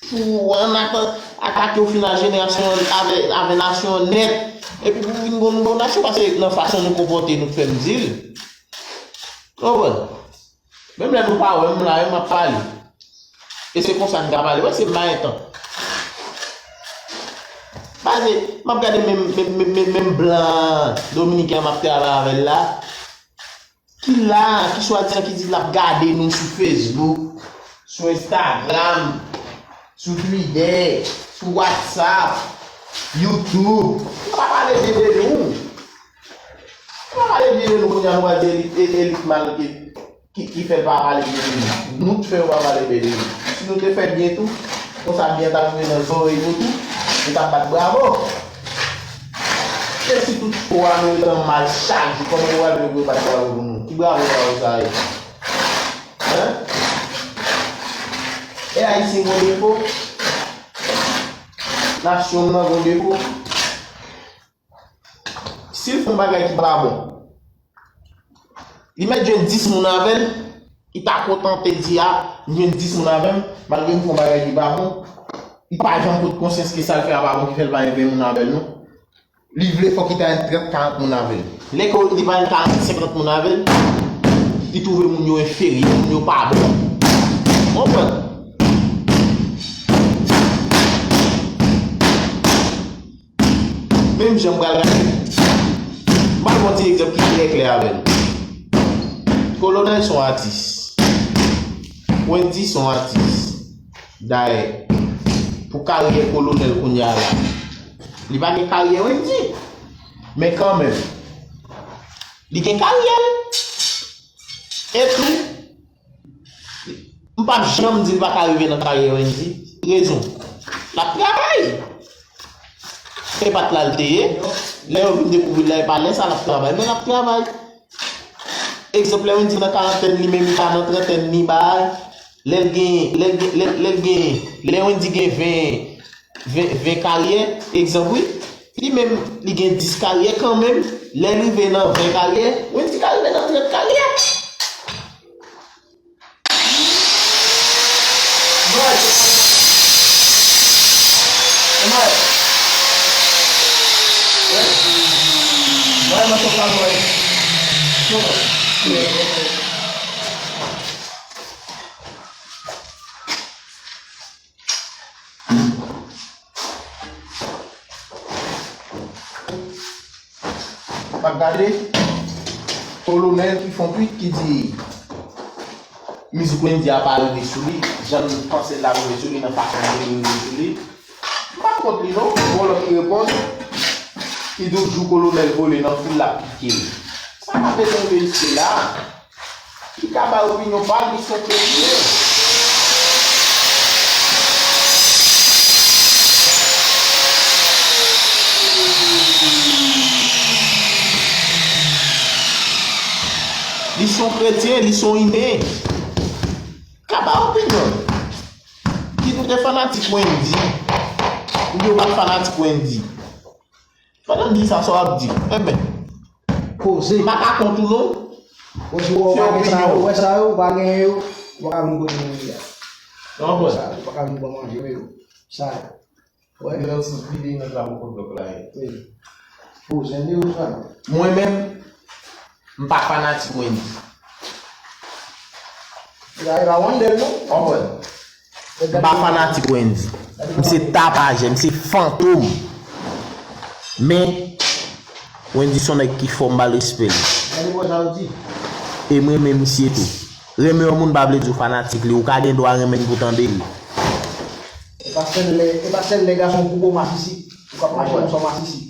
pou ann ata-, atake w final jenerasyon an avè, avè nasyon an nèt. Epi pou vin gon nouvo nasyon, paske nan fason nou konpòte, nou t fè m di l. Konprann? Menm lè nou pa wè m la, m ap pale. E se konsa n ka pale. Wè, se m pa gen tan. Pase, m ap gade menm, menm, menm, menm, menm blan dominiken an m ap travay avè l la. Ki la, ki swadizan ki di l ap gade nou sou Facebook, sou Instagram, sou Twitter, sou WhatsApp, YouTube. Nou pa pale byen de nou. Nou pa pale byen de nou, kounye a nou pral di elit, e, elit mal ki, ki, ki fè l pa pale byen de nou. Nou t fè yo pa pale byen de nou. Si nou te fè byen tou, konsa byen t ap rive nan zòrèy nou tou, nou t ap bat bravo. E si tout fwa nou ret an mal chak jou, kòman yo pral vle pou yo bat bravo pou nou? Ki bravo sa yo sa ye? Hein? E Ayisyen gon defo? Nasyon m nan gon defo? Si l fè yon bagay ki pa bon, li mèt jwenn dis moun avè l, li ta kontante di, a, m jwenn dis moun avè m, malgre m fè yon bagay ki pa bon, li pa janm pot konsyans ke sa l fè a pa bon, ki fè l pa jwenn ven moun avè l, non. Li vle fòk li ta jwenn trant, karant moun avè l. Lè ke li pa jwenn karant, senkant moun avè l, li twouve moun yo enferyè, moun yo pa bon. Konprann? Menm jan m pral rache. M pral pran ti egzanp ki trè klè avè l. Kolonèl se yon atis. Wendy se yon atis. Dayè, pou karyè kolonèl kounye a la, li pa gen karyè Wendy. Men kanmenm, li gen karyè l. Epi, m p ap janm di l pa ka rive nan karyè Wendy. rezon. L ap travay. E pa t la l te ye. Lè yo vin dekouvri l la, e pa lè sa l ap travay, men l ap travay. Egzanp, lè Wendy nan karantèn li menm, li pa nan trantèn li, bay. Lè l gen, lè l gen, lè, lè l gen, lè Wendy gen ven, ven, ven karyè, egzanp, wi. Li menm, li gen dis karyè kanmenm. Lè l rive nan ven karyè, Wendy ka rive nan trant karyè. M ap gade Kolonèl ki fè yon tweet ki di mizik Wendy a pa rive sou li, jan m panse l ap rive sou li, nan fason l rive sou li. M pa kont li non, gon lòt ki reponn, ki di w jou Kolonèl vole nan foul l ap pike l. Sa pa bezwen rive jiske la. Li ka bay opinyon pa l, li se yon kretyen. Li se yon kretyen, li se yon imen. Ka bay opinyon l. Kit ou te fanatik Wendy, oubyen ou pa t fanatik Wendy. Pandan m di sa, sa w ap di? Enben, koze. M pa ka kont ou non. Koze, ou pa gen sa yo, ou wè sa yo, ou pa gen yo, ou pa ka vin kote nou ye a. Sa w konprann? Sa, ou pa ka vin pran manje yo. Sa yo. Wè. Gen yon ti vide nèt la pou kont blòk la ye. Wi. Koze, ann di yo sa. Mwen menm, m pa fanatik Wendy. E pa, e pa Wonder non. Konprann? M pa fanatik Wendy. M se tapajè, m se fantom. Men, Wendy se yon nèg ki fò, m ba l respè l. E m renmen misye tou. Renmen yon moun pa vle di w fanatik li. Ou ka gen dwa renmen l pou tande l. E pa sèl lè, e pa sèl lè gason koupe w masisi, ou k ap mache konsa w masisi.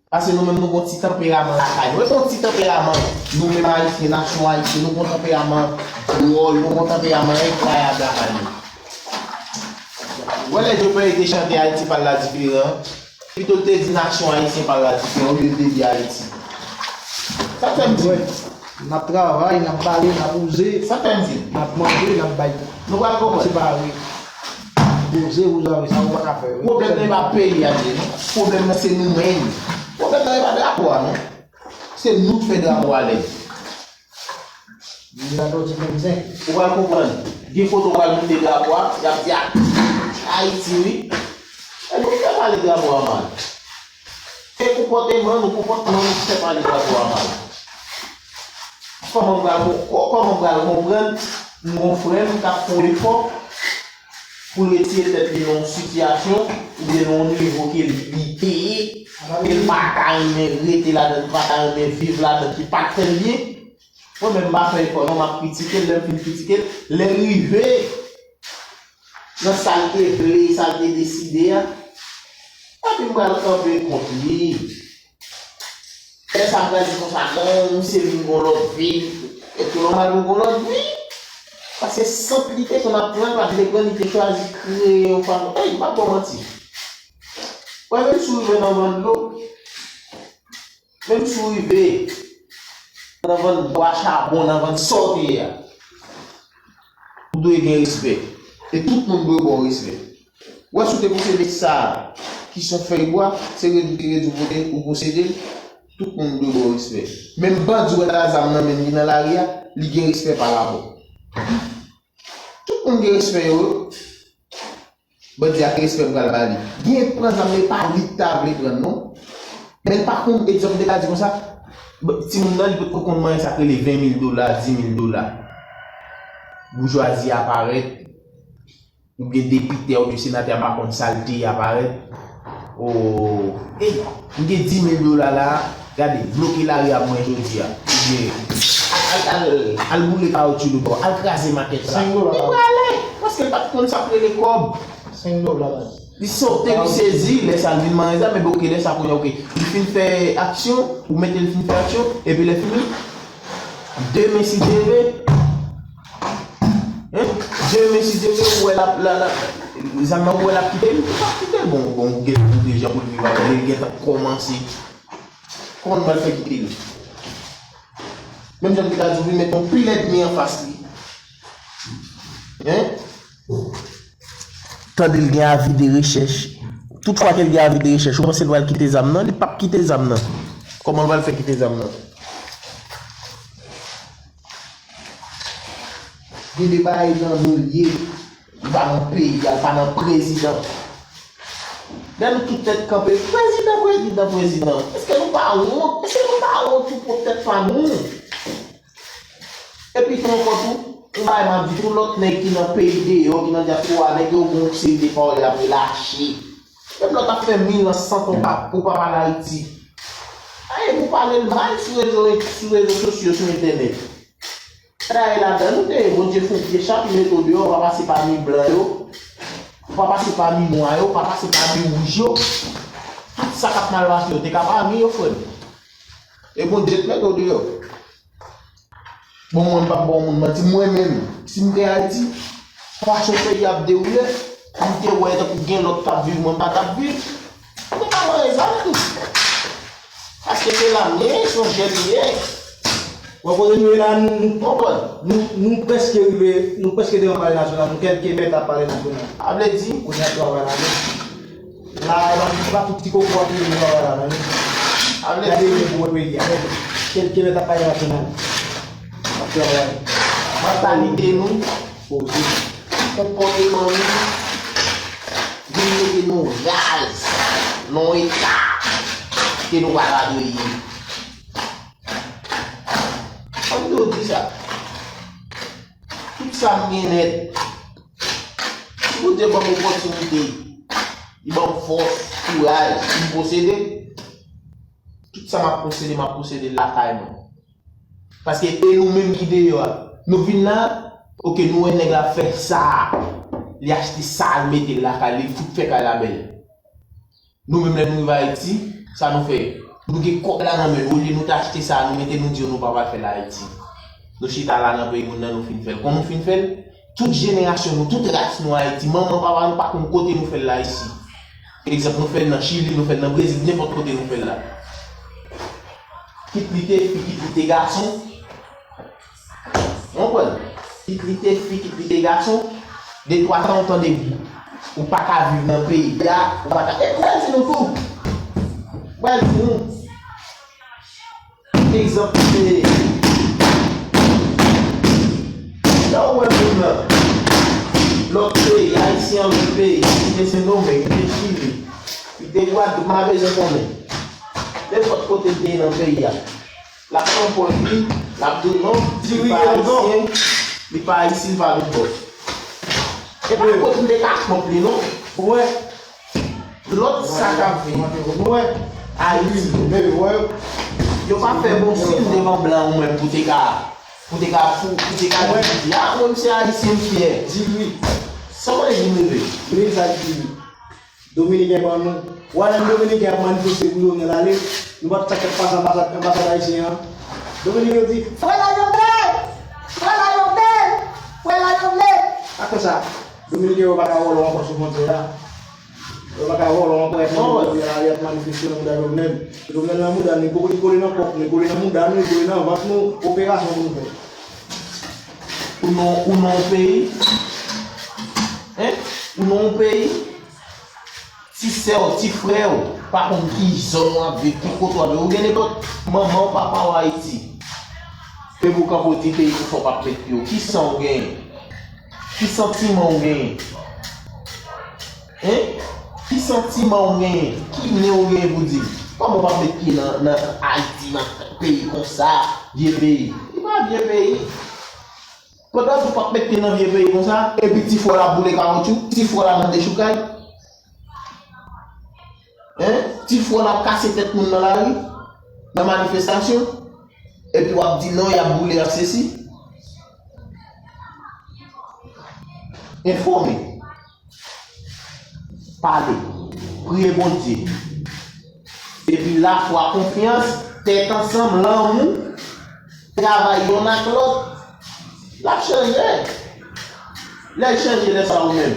Paske nou menm nou gon ti tanperaman lakay nou. E gon ti tanperaman, nou menm Ayisyen, nasyon Ayisyen, nou gon tanperaman dwòl, nou gon tanperaman enkrayab lakay nou. Ou wè lè Joe Perry te chante Ayiti pa l la diferan, pito l te di nasyon Ayisyen pa l la diferan, olye l te di Ayiti. Sa k fè m di. N ap travay, n ap pale, n ap wouze. Sa k fè m di. N ap manje, n ap bay. Nou pral konprann. Se pa vre. Wouze, wouze avè sa, ou pa ka fè. Pwoblèm nan e pa peyi a li ye non. Pwoblèm nan se nou menm. Pwoblèm nan e pa drapo a non. Se nou k fè drapo a lèd. Ou pral konprann. Gen kote ou pral moute drapo a, y ap di, "Ah, Ayiti wi." E nou ki fè pale drapo a mal. E konpòteman nou, konpòtman nou ki fè pale drapo a mal. Kòman m pral, kò-, kòman m pral konprann m gon frè m k ap fè yon efò pou l retire tèt li nan yon sitiyasyon oubyen nan yon nivo ke li te ye, ke l pa ta renmen rete ladan, li pa ta renmen viv ladan, ki pa t fè l byen? Mwen menm, m pa fè efò non, m ap kritike l, lè m fin kritike l, lè l rive nan sa l te vle, sa l te deside a, epi m pral kanpe kont li. Lè sa m pral di konsa, non, misye vin gon lòt vi, e tou nòmal pou gon lòt vi. Paske sant li te konn ap pran, pa t vle pran, li te chwazi kreye yon fanmi. Ey, m p ap ba w manti. Wè, menm si w rive nan vann dlo, menm si w rive nan vann bwa chabon, nan vann sa w te ye a, ou dwe gen respè. E tout moun dwe ba w respè. Ou wè, si w te posede sa ki se yon fèy bwa, se redi, redi ou pote, ou posede l, tout moun dwe ba w respè. Menm bandi w wè la zam nan men li nan lari a, li gen respè pa rapò. Tout moun gen respè yo, wi. Bandi a gen respè m pral ba li. Gen pran zam nan, e pa li k ta vle pran l non. Men l pa konn, egzanp, m te ka di konsa, timoun nan, li potko konn manyen sa k rele ven mil dola, di mil dola. Boujwazi a parèt, oubyen depite a, oubyen senatè a, m pa konn sa l te ye a parèt. O, ey, m gen di mil dola la, gade, bloke lari a pou mwen jodi a. Oubyen, al, al, al, al boule kawotchou debò, al kraze makèt la. Senk dola. Li prale, paske l pa t konn sa k rele kòb. Senk dola, baz. Li sote, li sezi, lè sa l vin manyen zam, men oke, lè sa kounye a, oke. Li fin fè aksyon, ou mete l fin fè aksyon, epi lè fini, demen si Dye vle, hein? Demen si Dye vle, ou wè l ap, l ap, l ap, Zam nan ou wè l ap kite l, ou p ap kite l. Bon, bon, ou gen pou jan pou l viv avè l, li gentan kòmanse. Kòman nou pral fè kite l? Menm jan m te ka di w, vin met yon pil ènmi anfas li. Hein? Tande l gen avi de rechèch. Tout fwa ke l gen avi de rechèch, ou panse l pral kite zam nan? Li p ap kite zam nan. Kòman l pral fè kite zam nan? Gen de bagay nan nou l ye. Li pa nan peyi a, li pa nan prezidan. Lè nou tout tèt kanpe, prezidan, prezidan, prezidan. Èske nou pa wont? Èske nou pa wont pou pwòp tèt pa nou? Epi tou ankò tou, yon bagay m ap di tou, lòt nèg ki nan peyi deyò, ki nan dyaspora, nèg yo gen yon seri de pawòl y ap relache. Menm lè w t ap fè mil an san konpa pou papa Layiti. Aye, pou pale l mal sou rezo, sou rezo sosyo, sou entènèt. Sa ye ladan nou te ye, Bondye fè yon pye chat, li mete w deyò, ou pa pase pami blan yo, ou pa pase pami nwa yo, ou pa pase pami wouj yo. Tout sa k ap mal pase yo, te ka pami yo, frè m. E Bondye t mete w deyò. Bon, mwen, m p ap ba yon moun manti. Mwen menm, si m te Ayiti, fason peyi a ap dewoule, m te wè tankou gen lòt k ap viv, mwen m pa t ap viv. M te ka mare zam tou. Paske se la m ye, se yon jèn m ye. Bon, kote nou ye la, nou, nou, nou, nou prèske rive, nou prèske devan Palè Nasyonal, nou kèlke mèt a Palè Nasyonal. A vle di? Kounye a travay la, men. La, e pa, e pa tout ti koko ap rive nan travay la, non. A vle di, gade, men pou wè peyi a, men. Kèlke lè ta pale nasyonal. Ap travay. Mantalite nou, poze. Konpòteman nou, vin mete nou raz nan yon eta ke nou pa ta dwe ye. Ann nou di sa. Tout sa m gen nèt. Si Bondye ban m opòtinite, li ban m fòs, kouraj pou m posede, tout sa m ap posede, m ap posede l lakay mwen. Paske e nou menm ki deyò a, nou vin la, oke, nou wè nèg la fè sa, li achte sa, li mete l lakay li, li fout fè kay la bèl. Nou menm, lè nou rive Ayiti, sa nou fè? Nou gen kòb la nan men nou, olye nou ta achte sa, nou mete, nou di yo nou pa pral fè l Ayiti. Nou chita la nan peyi moun nan, nou fin fè l. Kon nou fin fè l, tout jenerasyon nou, tout ras nou Ayiti, manman, papa nou pa konn kote nou fè l la isi. Egzanp, nou fè l nan Chili, nou fè l nan Brezil, nenpòt kote nou fè l la. Kit li te fi, kit li te gason, ou konprann? Kit li te fi, kit li te gason, de twa tan ou tande ou pa ka viv nan peyi a, ou pa ka. E m pral di nou tou. M pral di nou. Egzanp, se lè ou wè moun nan lòt peyi, Ayisyen an lòt peyi, li te Sendomeng, li te Chili, li te Gwadloup, m pa bezwen konnen. Nenpòt kote l te ye nan peyi a. L ap pran pòz li, l ap di w non, li pa ayisyen, li pa ayisyen, li pa lòt bò. E pa kot m te ka kont li non. Ou wè? Lòt sa k ap viv. Ou wè? Ayiti. Ou wè? Yo pa fè bon siy devan blan ou menm pou te ka, pou te ka, pou, pou te ka di, a, mwen m se ayisyen, m fyè. Di wi. Sa w vle di m rive? Men sa k di wi. Dominiken ban nou. Ou wè lè Dominiken ap manifeste pou Jovenel ale, nou pa t sa k ap pase anbasad, anbasad ayisyen an. Dominiken yo di, Frè la Jovenel! Frè la Jovenel! Frè la Jovenel! Akoz sa, Dominiken yo pa ka wòl ankò sou fwontyè a. Yo pa ka wòl ankò, y ap manifeste, y ap manifeste nan mouda Jovenel. Jovenel nan mouda nou, li kole nan kòk nou, li kole nan mouda nou, li kole nan vant nou, operasyon pou nou fè. Ou nan, ou nan yon peyi, en? Ou nan yon peyi, ti sè w, ti frè w pa konn ki zòn w ap viv, ki kote w ap viv. Ou gen nenpòt manman w, papa w Ayiti. Depi w kanpe w di peyi pou fò w p ap met pye w. Ki san w genyen? Ki santiman w genyen? Hein? Ki santiman w genyen? Ki nen w genyen pou di? Kòman w p ap met pye nan, nan Ayiti, nan peyi konsa, vye peyi? Li pa vye peyi. Pandan w p ap met pye nan vye peyi konsa, epi ti frè w la boule kawotchou, ti frè w la nan dechoukay. Hein? Ti frè w la ap kase tèt moun nan lari, nan manifestasyon, epi w ap di non, y ap boule, y ap sesi. Enfòme. Pale. Priye Bondye. Epi lafwa, konfyans, tèt ansanm, lanmou, travay yonn ak lòt, l ap chanje. Lè l chanje, lè sa ou menm.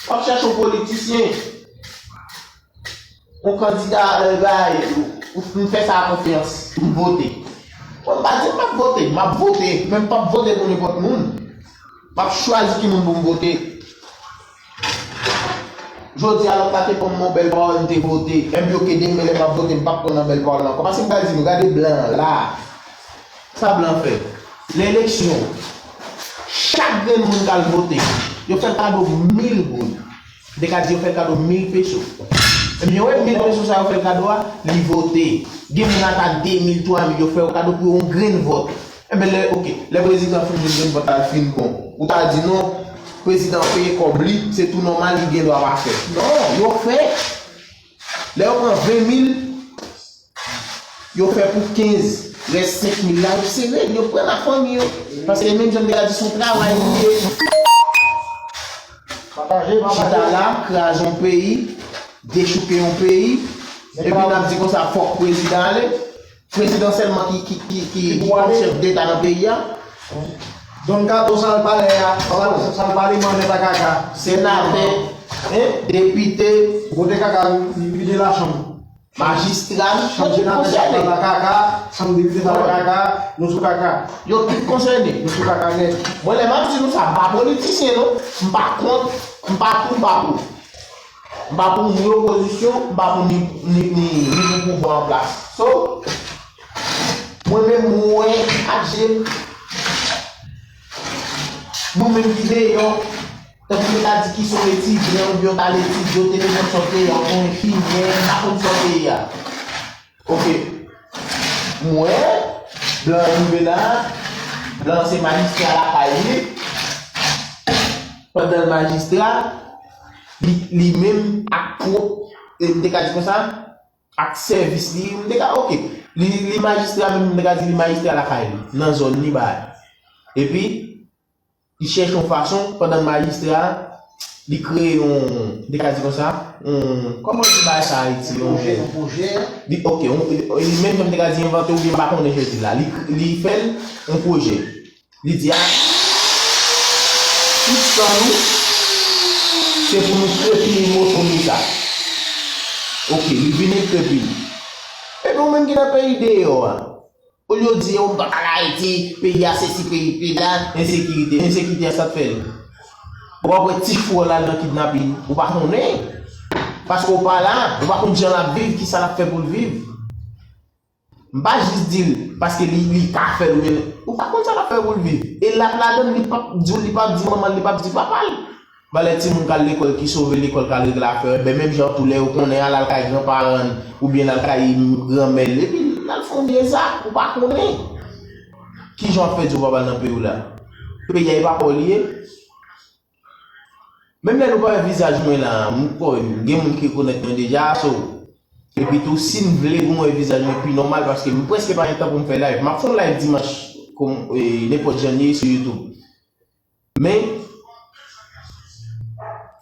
W ap chèche yon politisyen, yon kandida, bagay, m fè sa a konfyans, m vote. Bon, m pa di m p ap vote, m ap vote, men m p ap vote pou nenpòt moun. M ap chwazi ki moun pou m vote. Jodi a, lòt la te ban m yon bèl pawòl, m te vote. Enben, oke, demen lè m ap vote, m p ap kwè nan bèl pawòl la ankò. Paske m pral di nou, gade blan an la. Sa blan fè? Nan eleksyon, chak grenn moun k al vote, yo fè l kado mil goud. M te ka di yo fè l kado mil peso. Ebyen, wè mil peso sa yo fè l kado a, li vote. Gen moun ata de mil, twa mil, yo fè yo kado pou yon grenn vòt. Enben, lè, oke, lè prezidan fin vin, vin vòt la, l fin bon. Ou ta di non, prezidan peye kòb li, se tou nòmal, li gen dwa pa fè. Non, yo fè. Lè yo pran ven mil, yo fè pou kenz, rès senk mil la, yo sere, yo pran nan fanmi yo. Paske menm jan m te ka di, se yon travay li ye. Chita la, kraze yon peyi, dechouke yon peyi, epi n ap di konsa, fòk prezidan ale. Prezidan sèlman ki, ki, ki, ki, ki kòm chèf deta nan peyi a. Don Kato, sa l pale a, sa l pale manje ta kaka. Senatè, en, depite, kote kaka, li vide lachanm. Majistra, yo tout konsène. Chanm depite ta kaka, nou sou kaka. Yo tout konsène. Nou sou kaka nèt. Mwen, lè m ap di nou sa, m pa politisyen, non. M pa kont, m pa pou, m pa pou. M pa pou ni opozisyon, m pa pou ni, ni, ni, ni pou pouvwa an plas. So, mwen menm, mwen wè ak je m, nou menm ki deyò, tankou yo ta di ki se yon etidyan oubyen yo t al etidye, yo te mete sòt deyò, yon enfimyè, m pa konn sòt deyò. Oke. Mwen, blan an rive la, blan an se majistra lakay li, pandan l majistra, li, li menm ak pwòp, e, m te ka di konsa, ak sèvis li, m te ka, oke. Li, li majistra, menm m te ka di li majistra lakay li, nan zòn li bay. Epi, li chèche yon fason, pandan l majistra, li kreye yon, m te ka di konsa, yon, kòman di bagay sa Ayiti, yon pwojè, yon pwojè. Li, oke, yon, li, li menm jan m te ka di envante oubyen m pa konnen jodi la. Li, li fè l yon pwojè. Li di a, tout san nou, se pou nou krepini moso miza. Oke, li vin ekrepini. Epi ou menm ki nan peyi deyò a, olye w di, yo, m pa al Ayiti, peyi a sesi, peyi, peyi la, ensekirite. Ensekirite a sa k fè l? Ou pa wè ti fwè w la nan kidnapin, ou pa konnen. Paske w pa la, ou pa konn jan l ap viv, kisa l ap fè pou l viv. M pa jis di l paske li, li ka fè l oubyen ou pa konn sa l ap fè pou l viv. E l ap ladan l, li p ap di w, li p ap di manman l, li p ap di papa l. Valè timoun k al lekòl, ki sove lekòl, k al regle afè yo, enben menm jan tou lè yo konnen a, l al kay granparan l oubyen l al kay granmè l, epi l al fè yon vye zak, ou pa konnen. Kijan w ap fè di w pa pral nan peyi w la? Peyi a e pa pa w li ye? Menm lè nou pa wè vizaj mwen la, m kwè gen moun ki rekonèt mwen deja, so. Epi tou, si n vle pou mwen wè vizaj mwen pi nòmal, paske m prèske pa gen tan pou m fè live. M ap fè yon live dimanch, kòm, e, nenpòt jan li ye sou YouTube. Men,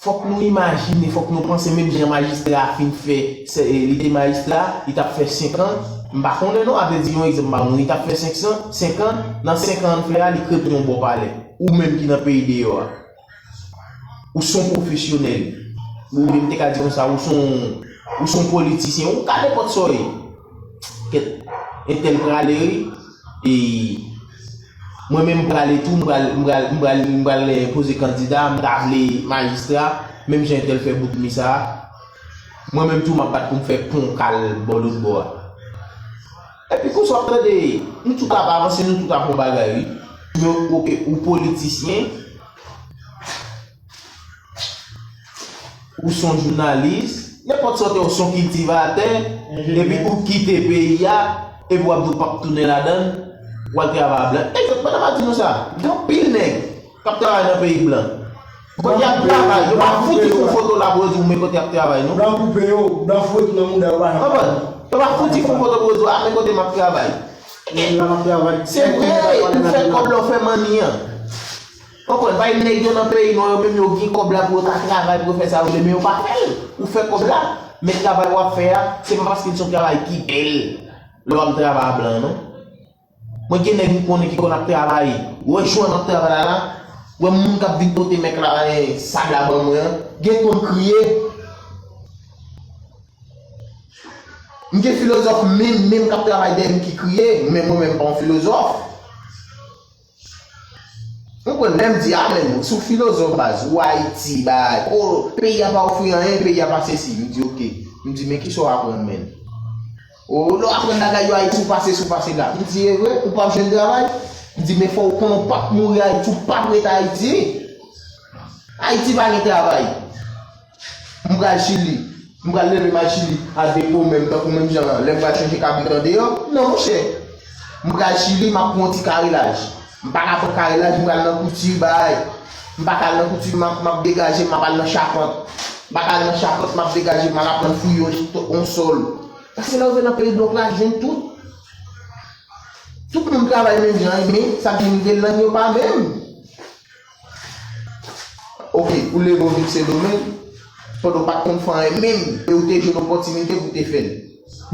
fòk nou imajine, fòk nou panse menm jan majistra a fin fè, se, e, li te majistra, li t ap fè senk an, m pa konnen non, a vle di yon egzanp, m pa konnen, li t ap fè senk an, senk an, nan senk an an fè a, li krepini yon bò palè. Ou menm ki nan peyi deyò a. Ou se yon pwofesyonèl. Oubyen m te ka di konsa, ou se yon, ou se yon politisyen, ou ka nenpòt sa w ye. Kèt, entèl prale wi. E mwen menm m prale tou, m pral, m pral, m pral, m pral, eh, poze kandida, m ta vle majistra, menm jan entèl fè bout mi sa a. Mwen menm tou m ap bat pou m fè pon k al bò lòt bò a. Epi konsa w ap tande, nou tout ap avanse, nou tout ap yon bagay wi. Men oke, ou politisyen, ou se yon jounalis, nenpòt sa w te ye, ou se yon kiltivatè, epi ou kite peyi a, epi w ap di w p ap tounen ladan l, w al travay a blan. Egzanp, pandan m ap di nou sa, gen anpil nèg k ap travay nan peyi blan. Kote y ap travay, yo pa fouti fè yon foto la pou yo di w men kote y ap travay, non. Blan koupe yo, blan fout nan mouda yo pa janm. Konprann? Yo pa fouti fè yon foto pou yo di w a men kote m ap travay. Se vre, ou fè kòb la, ou fè manni an. Konprann, bay nèg yo nan peyi nwa yo menm yo gen kòb la pou yo ta travay, pou yo fè sa yo vle, men yo pa fè l. Ou fè kòb la, men travay w ap fè a, se pa paske l se yon travay ki bèl lè w ap travay a blan an, non. Mwen gen nèg m konnen ki konn ap travay, ou wè jan m ap travay la la, Wè moun k ap vin pote mèk la, eh, sab la ban mwen an, gen konn kriye. M gen filozòf menm, menm k ap travay dèyè m ki kriye, men mwen menm m pa yon filozòf. Ou konprann, lè m di, a, men, sou filozòf baz, ou Ayiti, bay, o, peyi a pa ofri anyen, peyi a pa sesi. M di, oke. M di, men kisa w aprann, men? O, lè w aprann bagay yo Ayiti, ou pase, si w pase la. M di, e vre, ou p ap jwenn travay? M di, men fò w konnen w p ap mouri Ayiti, ou p ap ret Ayiti. Ayiti pa gen travay. M pral Chili. M pral leve m al Chili a depo menm, tankou menm jan an. Lè m pral chanje kabrit andeyò, non, monchè. M pral Chili, m ap pran yon ti karelaj. M pa ka pran karelaj, m pral nan kouti, bay. M pa ka al nan kouti, m ap, m ap degaje, m ap al nan chapant. M pa ka al nan chapant, m ap degaje, m al aprann fouye yon, yon sòl. Paske lè w rive nan peyi blòk la, jwenn tout. Tout moun travay menm jan, men sa ki rive lang yo pa menm. Oke, ou leve w vin Sendomeng, pandan w pa t konn fè anyen menm, e ou te jwenn opòtinite pou w te fè l.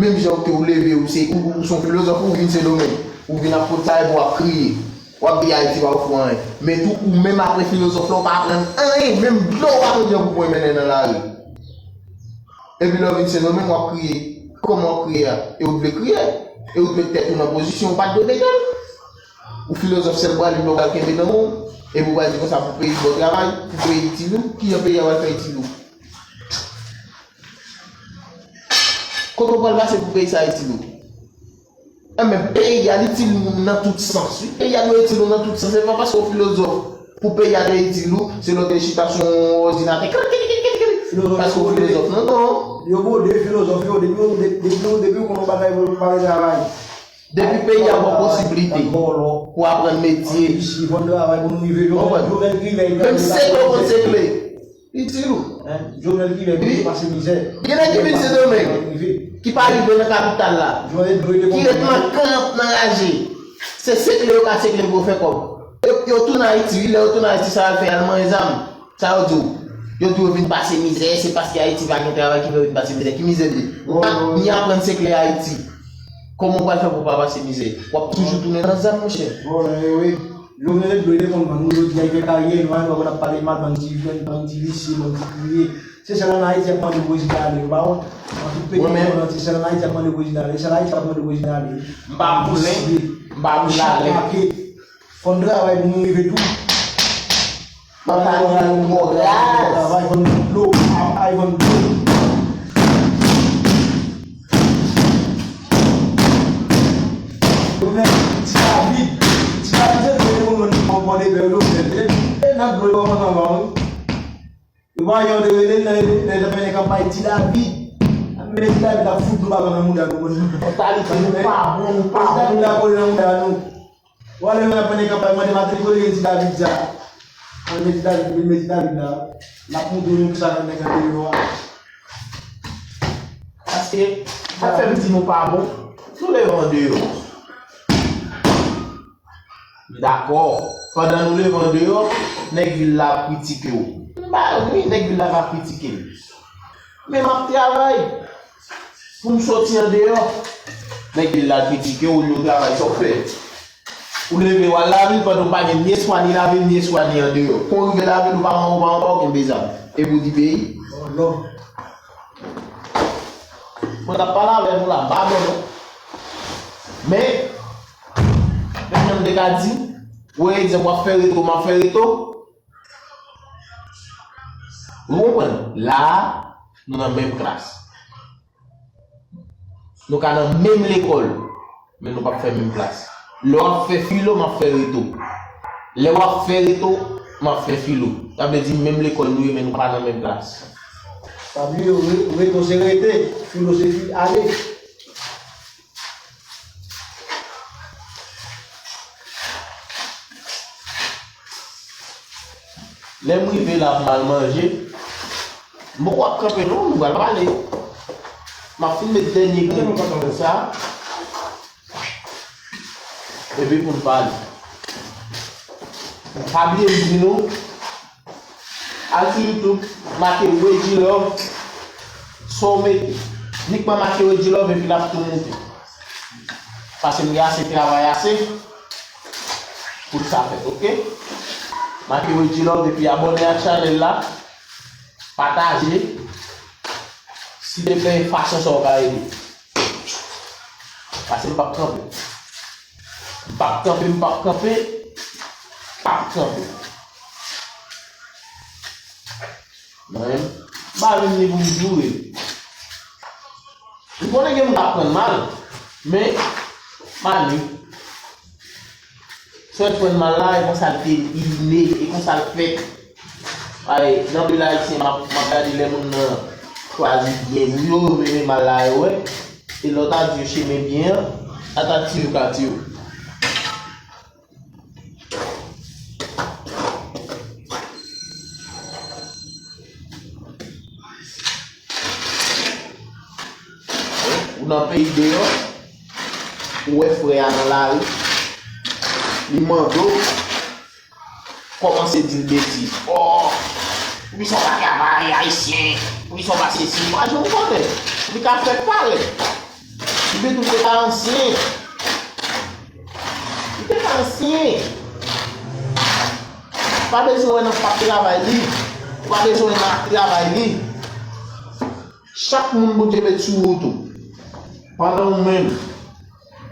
Menm jan ke ou leve, ou se, ou, ou se yon filozòf, ou vin Sendomeng, ou vin ap pot sa epi w ap kriye. W ap di Ayiti pa ofri w anyen. Men tou, ou menm apre filozòf la, ou pa aprann anyen, menm dlo w pa konn jan pou w pran mennen nan lari. Epi lè w vin Sendomeng, w ap kriye. Kòman w ap kriye a? E ou t vle kriye? E ou t met tèt ou nan pozisyon ou pa t dwe mete l? Ou filozòf sèl bwa li bò pral kenbe nan men w, epi ou pral di konsa pou peyi ba w travay, pou peyi itil ou, kijan peyi a pral fè itil ou? Kote w pral pase pou peyi sa itil ou? Enben, peyi a, li itil moun nan tout sans, wi. Peyi a dwe itil ou nan tout sans. Se pa paske w filozòf pou peyi a te itil ou, se lè w te chita sou yon òdinatè, krik, krik, krik, krik, krik, paske w filozòf, non, non. Yo gode filozòf yo, depi yo, de-, depi yo, depi yo konn yon bagay, yo pa travay. Depi peyi a ba w posiblite pou aprann metye. Isi, vann travay pou nou rive jodi. Menm sekle w konn sekle. Itil ou. Hein? Jovenel ki lè vin pase mizè. Gen nèg ki vin Sendomeng, ki pa rive nan kapital la, ki ret nan kanp, nan raje. Se sekle yo ka sekle pou yo fè kòb. Yo, yo tounen Ayiti, wi, lè yo tounen Ayiti, sa y al fè, y al manyen zam. Sa yo di w? Yo di w yo vin pase mizè, se paske Ayiti pa gen travay ki fè yo vin pase mizè. Ki mizè li ye? Ou pa ni aprann sekle Ayiti. Kòman w pral fè pou w pa pase mizè? W ap toujou tounen nan zam, monchè. Bon, eh, wi. Jovenel Ebdo te konn ban nou, jodi a, li fè karyè, nou pa konn ap pale mal, bann ti jèn, bann ti visye, bann ti kriye. Se sèl ann Ayiti y ap mande prezidan ale, yo pa wont. Nan tout peyi nan lemonn antye, se sèl ann Ayiti y ap mande prezidan ale, se sèl Ayiti y ap mande prezidan ale. M pa vle, m pa vle ale. Chak make. Fò n travay pou nou rive tou. Fò n travay, fò n vann dlo, ay, vann dlo. Yo fè Ti David. Ti David se nou te konn wè nan bò de bè yo, e nan dlo yo kòmanse anba, wi. Yo pa jan yo te rele l nan, nan, nan, nan kanpay Ti David. Men Ti David ap fout nou baba nan mouda nou konn. Mantalite nou pa bon, nou pa bon. Ti David la kole nan mouda nou. Ou ale wè nan panne kanpay, mande Martelly kote gen Ti David sa. Mande Ti David, vin met Ti David la. L ap montre nou kisa k ap nèg andeyò a. Paske, sa k fè m di nou pa bon, nou leve andeyò. M dakò. Pandan nou leve andeyò, nèg vil la ap kritike w. M pa, wi, nèg vil la va kritike m. Men m ap travay. Pou m soti andeyò, nèg vil la kritike w, ou travay, sa w fè? Ou leve w al lavil pandan w pa gen ni espwa ni lavil, ni espwa ni andeyò. Kon w rive lavil, ou pa manman, ou pa papa, ou kenbe zam. Epi w di peyi? Oh non. Mwen t ap pale avè nou la, m pa bon non. Men, menm jan m te ka di, ou wè egzanp, w ap fè reto, m ap fè reto. Ou konprann? La a, nou nan menm klas. Nou ka nan menm lekòl, men nou p ap fè menm klas. Lè w ap fè filo, m ap fè reto. Lè w ap fè reto, m ap fè filo. Sa vle di menm lekòl nou ye, men nou pa nan menm klas. Pa bliye, re-, reto se rete, filo se fi-, ale. Lè m rive la pou m al manje, m poko ap kanpe non, nou pral pale. M ap fin met dènye grenn sa. Epi pou n pale. Pa bliye m di nou, al sou YouTube, make Reggie Love, sa w mete. Nikman make Reggie Love epi l ap tou moute. Paske m gen ase travay ase pou sa fèt, oke? Make Reggie Love epi abòne ak chanèl la. Pataje. Si te gen fason sa w ka ede. Paske m p ap kanpe. M p ap kanpe, m p ap kanpe. M p ap kanpe. Mwen, m pa vin ni pou m joure. M konnen gen moun k ap pran mal, men pa ni. Sa w pran mal la, e konsa l te ine, e konsa l fèt. Ay, nan peyi Ayisyen, m ap, m ap gade lè moun nan chwazi byen pou yo, yo mennen mal la, yo wè. E lè w ta di yo chemen byen an, sa ta tiye yo ka tiye yo. Ou nan peyi deyò, ou wè frè a nan lari, li mande w, kòmanse di l betiz. Oh, poukisa w pa travay, Ayisyen? Poukisa w pa sesi? Mwen, jan m konnen, li ka fèk pale. Li te tou te ka ansyen. Li te ka ansyen. Pa bezwen wè nan pa travay li. Ou pa bezwen wè nan travay li. Chak moun Bondye met sou wout ou. Pandan ou menm,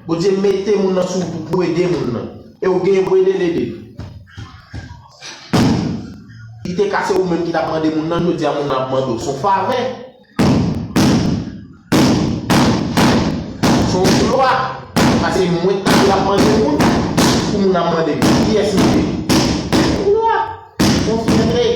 Bondye mete moun nan sou wout ou pou ede moun nan. E ou genyen pou ede l ede. Li te ka se ou menm ki t ap mande moun nan, jodi a moun nan ap mande w. Se yon favè. Se yon glwa. Paske mwen ki ap mande moun, pou moun ap mande m. Kiyès m ye? Se yon glwa. Se yon fyète.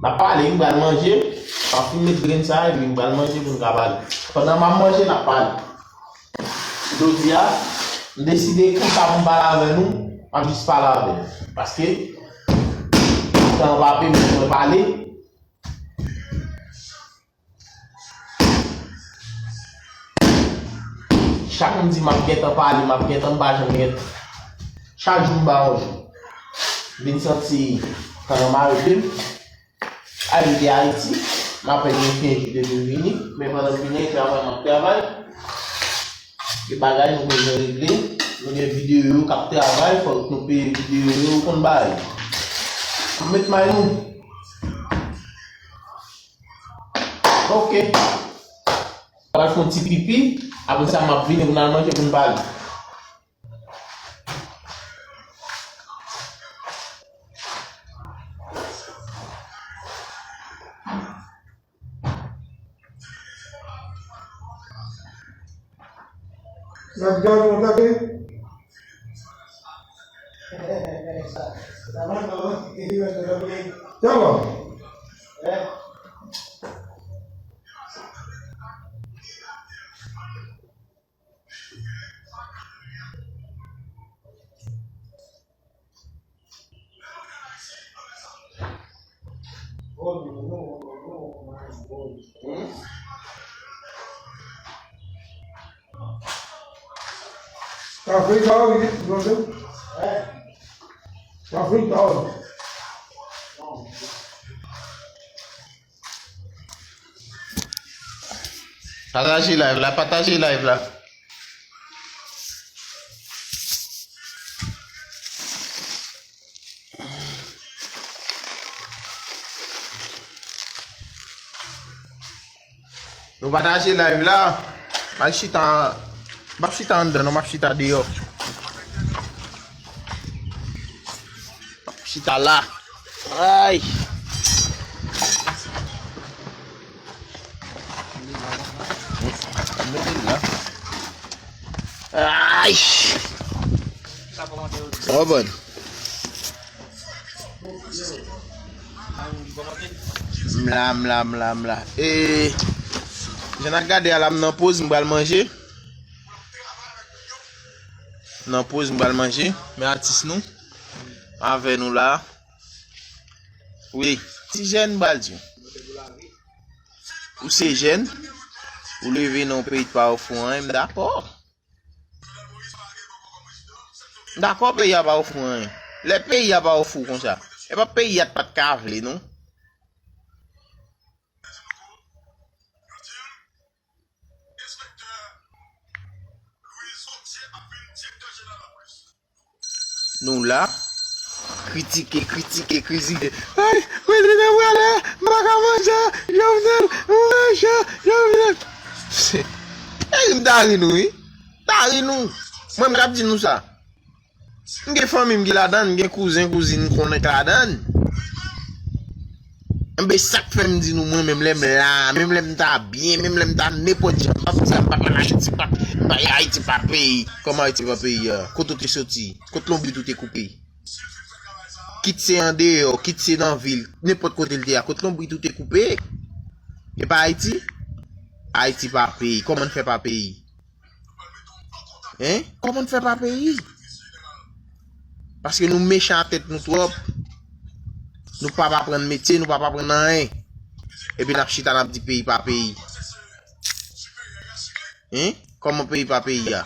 N ap pale, m pral manje. M ap fin met grenn sa, epi m pral manje pou n ka pale. Pandan m ap manje, n ap pale. Jodi a, m deside konsa pou m pale avè nou, m ap jis pale avè nou. Paske, tan an pa pèmèt mwen pale. Chak m di m ap gentan pale, m ap gentan, m pa janm gentan. Chak jou m ba yon jou. M vin santi tan an mare m. Al kite Ayiti, m apèn gen kenz jou depi m vini, men pandan m vini, travay m ap travay. Gen bagay nou bezwen regle, nou gen videyo k ap travay, fòk nou peye videyo yo, ou konn bagay. M met may nou. Ok. Pral fè yon ti pipi, apre sa m ap vini pou n al manje pou n pale. N ap gade yon tande. Sa va? Kafe sa yo, wi, blonde. Kafe sa yo. Pataje live la, pataje live la. Nou pataje live la. M al chita, m p ap chita anndan non, m ap chita deyò. M ap chita la. Ay. Ay. Sa w konprann? M la, m la, m la, m la. E, jan n ap gade a la, m nan poz, m pral manje. M nan poz, m pral manje. Men atis nou. Avè nou la. Wi. Ti jèn, m pral di w. Ou se jèn, ou leve nan yon peyi ki pa ofri w anyen, m dakò. M dakò peyi a pa ofri w anyen. Lè peyi a pa ofri w konsa, e pa peyi a t pa t ka vle, non. Nou la, kritike, kritike, kritike. Ay, mwen te nan bwale, m pa ka manje, Jovenel, mwen manje, Jovenel. Ey, m ta ri nou, wi. Ta ri nou. Mwen, m k ap di nou sa. M gen fanmi m ki ladan, m gen kouzen, kouzin m konnen k ladan. Enben, sa k fè m di nou, mwen, menm lè m la, menm lè m ta byen, menm lè m ta nenpòt jan, m p ap di a, m pa pale Ayiti, pa, m pa, Ayiti pa peyi. Kòman Ayiti pa peyi a? Kote w te soti? Kot lonbrit ou te koupe? Kit se andeyò, kit se nan vil, nenpòt kote l te a, kot lonbrit ou te koupe? E pa Ayiti? Ayiti pa peyi. Kòman n fè pa peyi? Hein? Kòman n fè pa peyi? Paske nou mechan ak tèt nou twòp. Nou p ap aprann metye, nou p ap aprann anyen. Epi n ap chita, n ap di peyi pa peyi. Hein? Kòman peyi pa peyi a?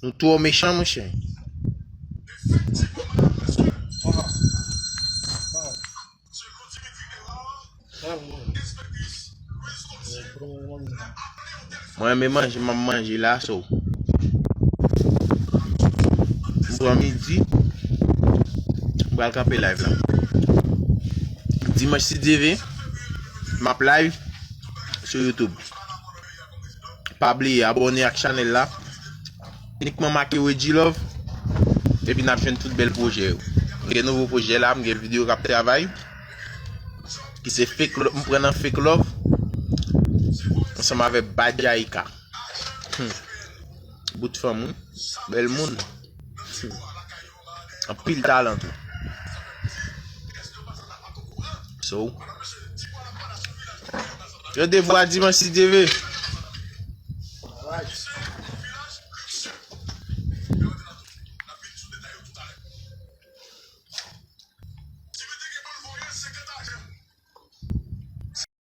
Nou twò mechan, monchè. Mwen renmen manje, m ap manje la, so. M pran midi, m pral kanpe live la. Dimanch, si Dye vle, m ap live sou YouTube. Pa bliye abòne ak chanèl la. Inikman make Reggie Love. Epi n ap jwenn tout bèl pwojè yo. M gen nouvo pwojè la, m gen videyo k ap travay. Ki se Fake Love, m pran nan Fake Love. Ansanm avèk Badjaika. Hmm. Bout fanm, wi. Bèl moun. Hmm. Anpil talan tou. So. Randevou a dimanch si Dye vle.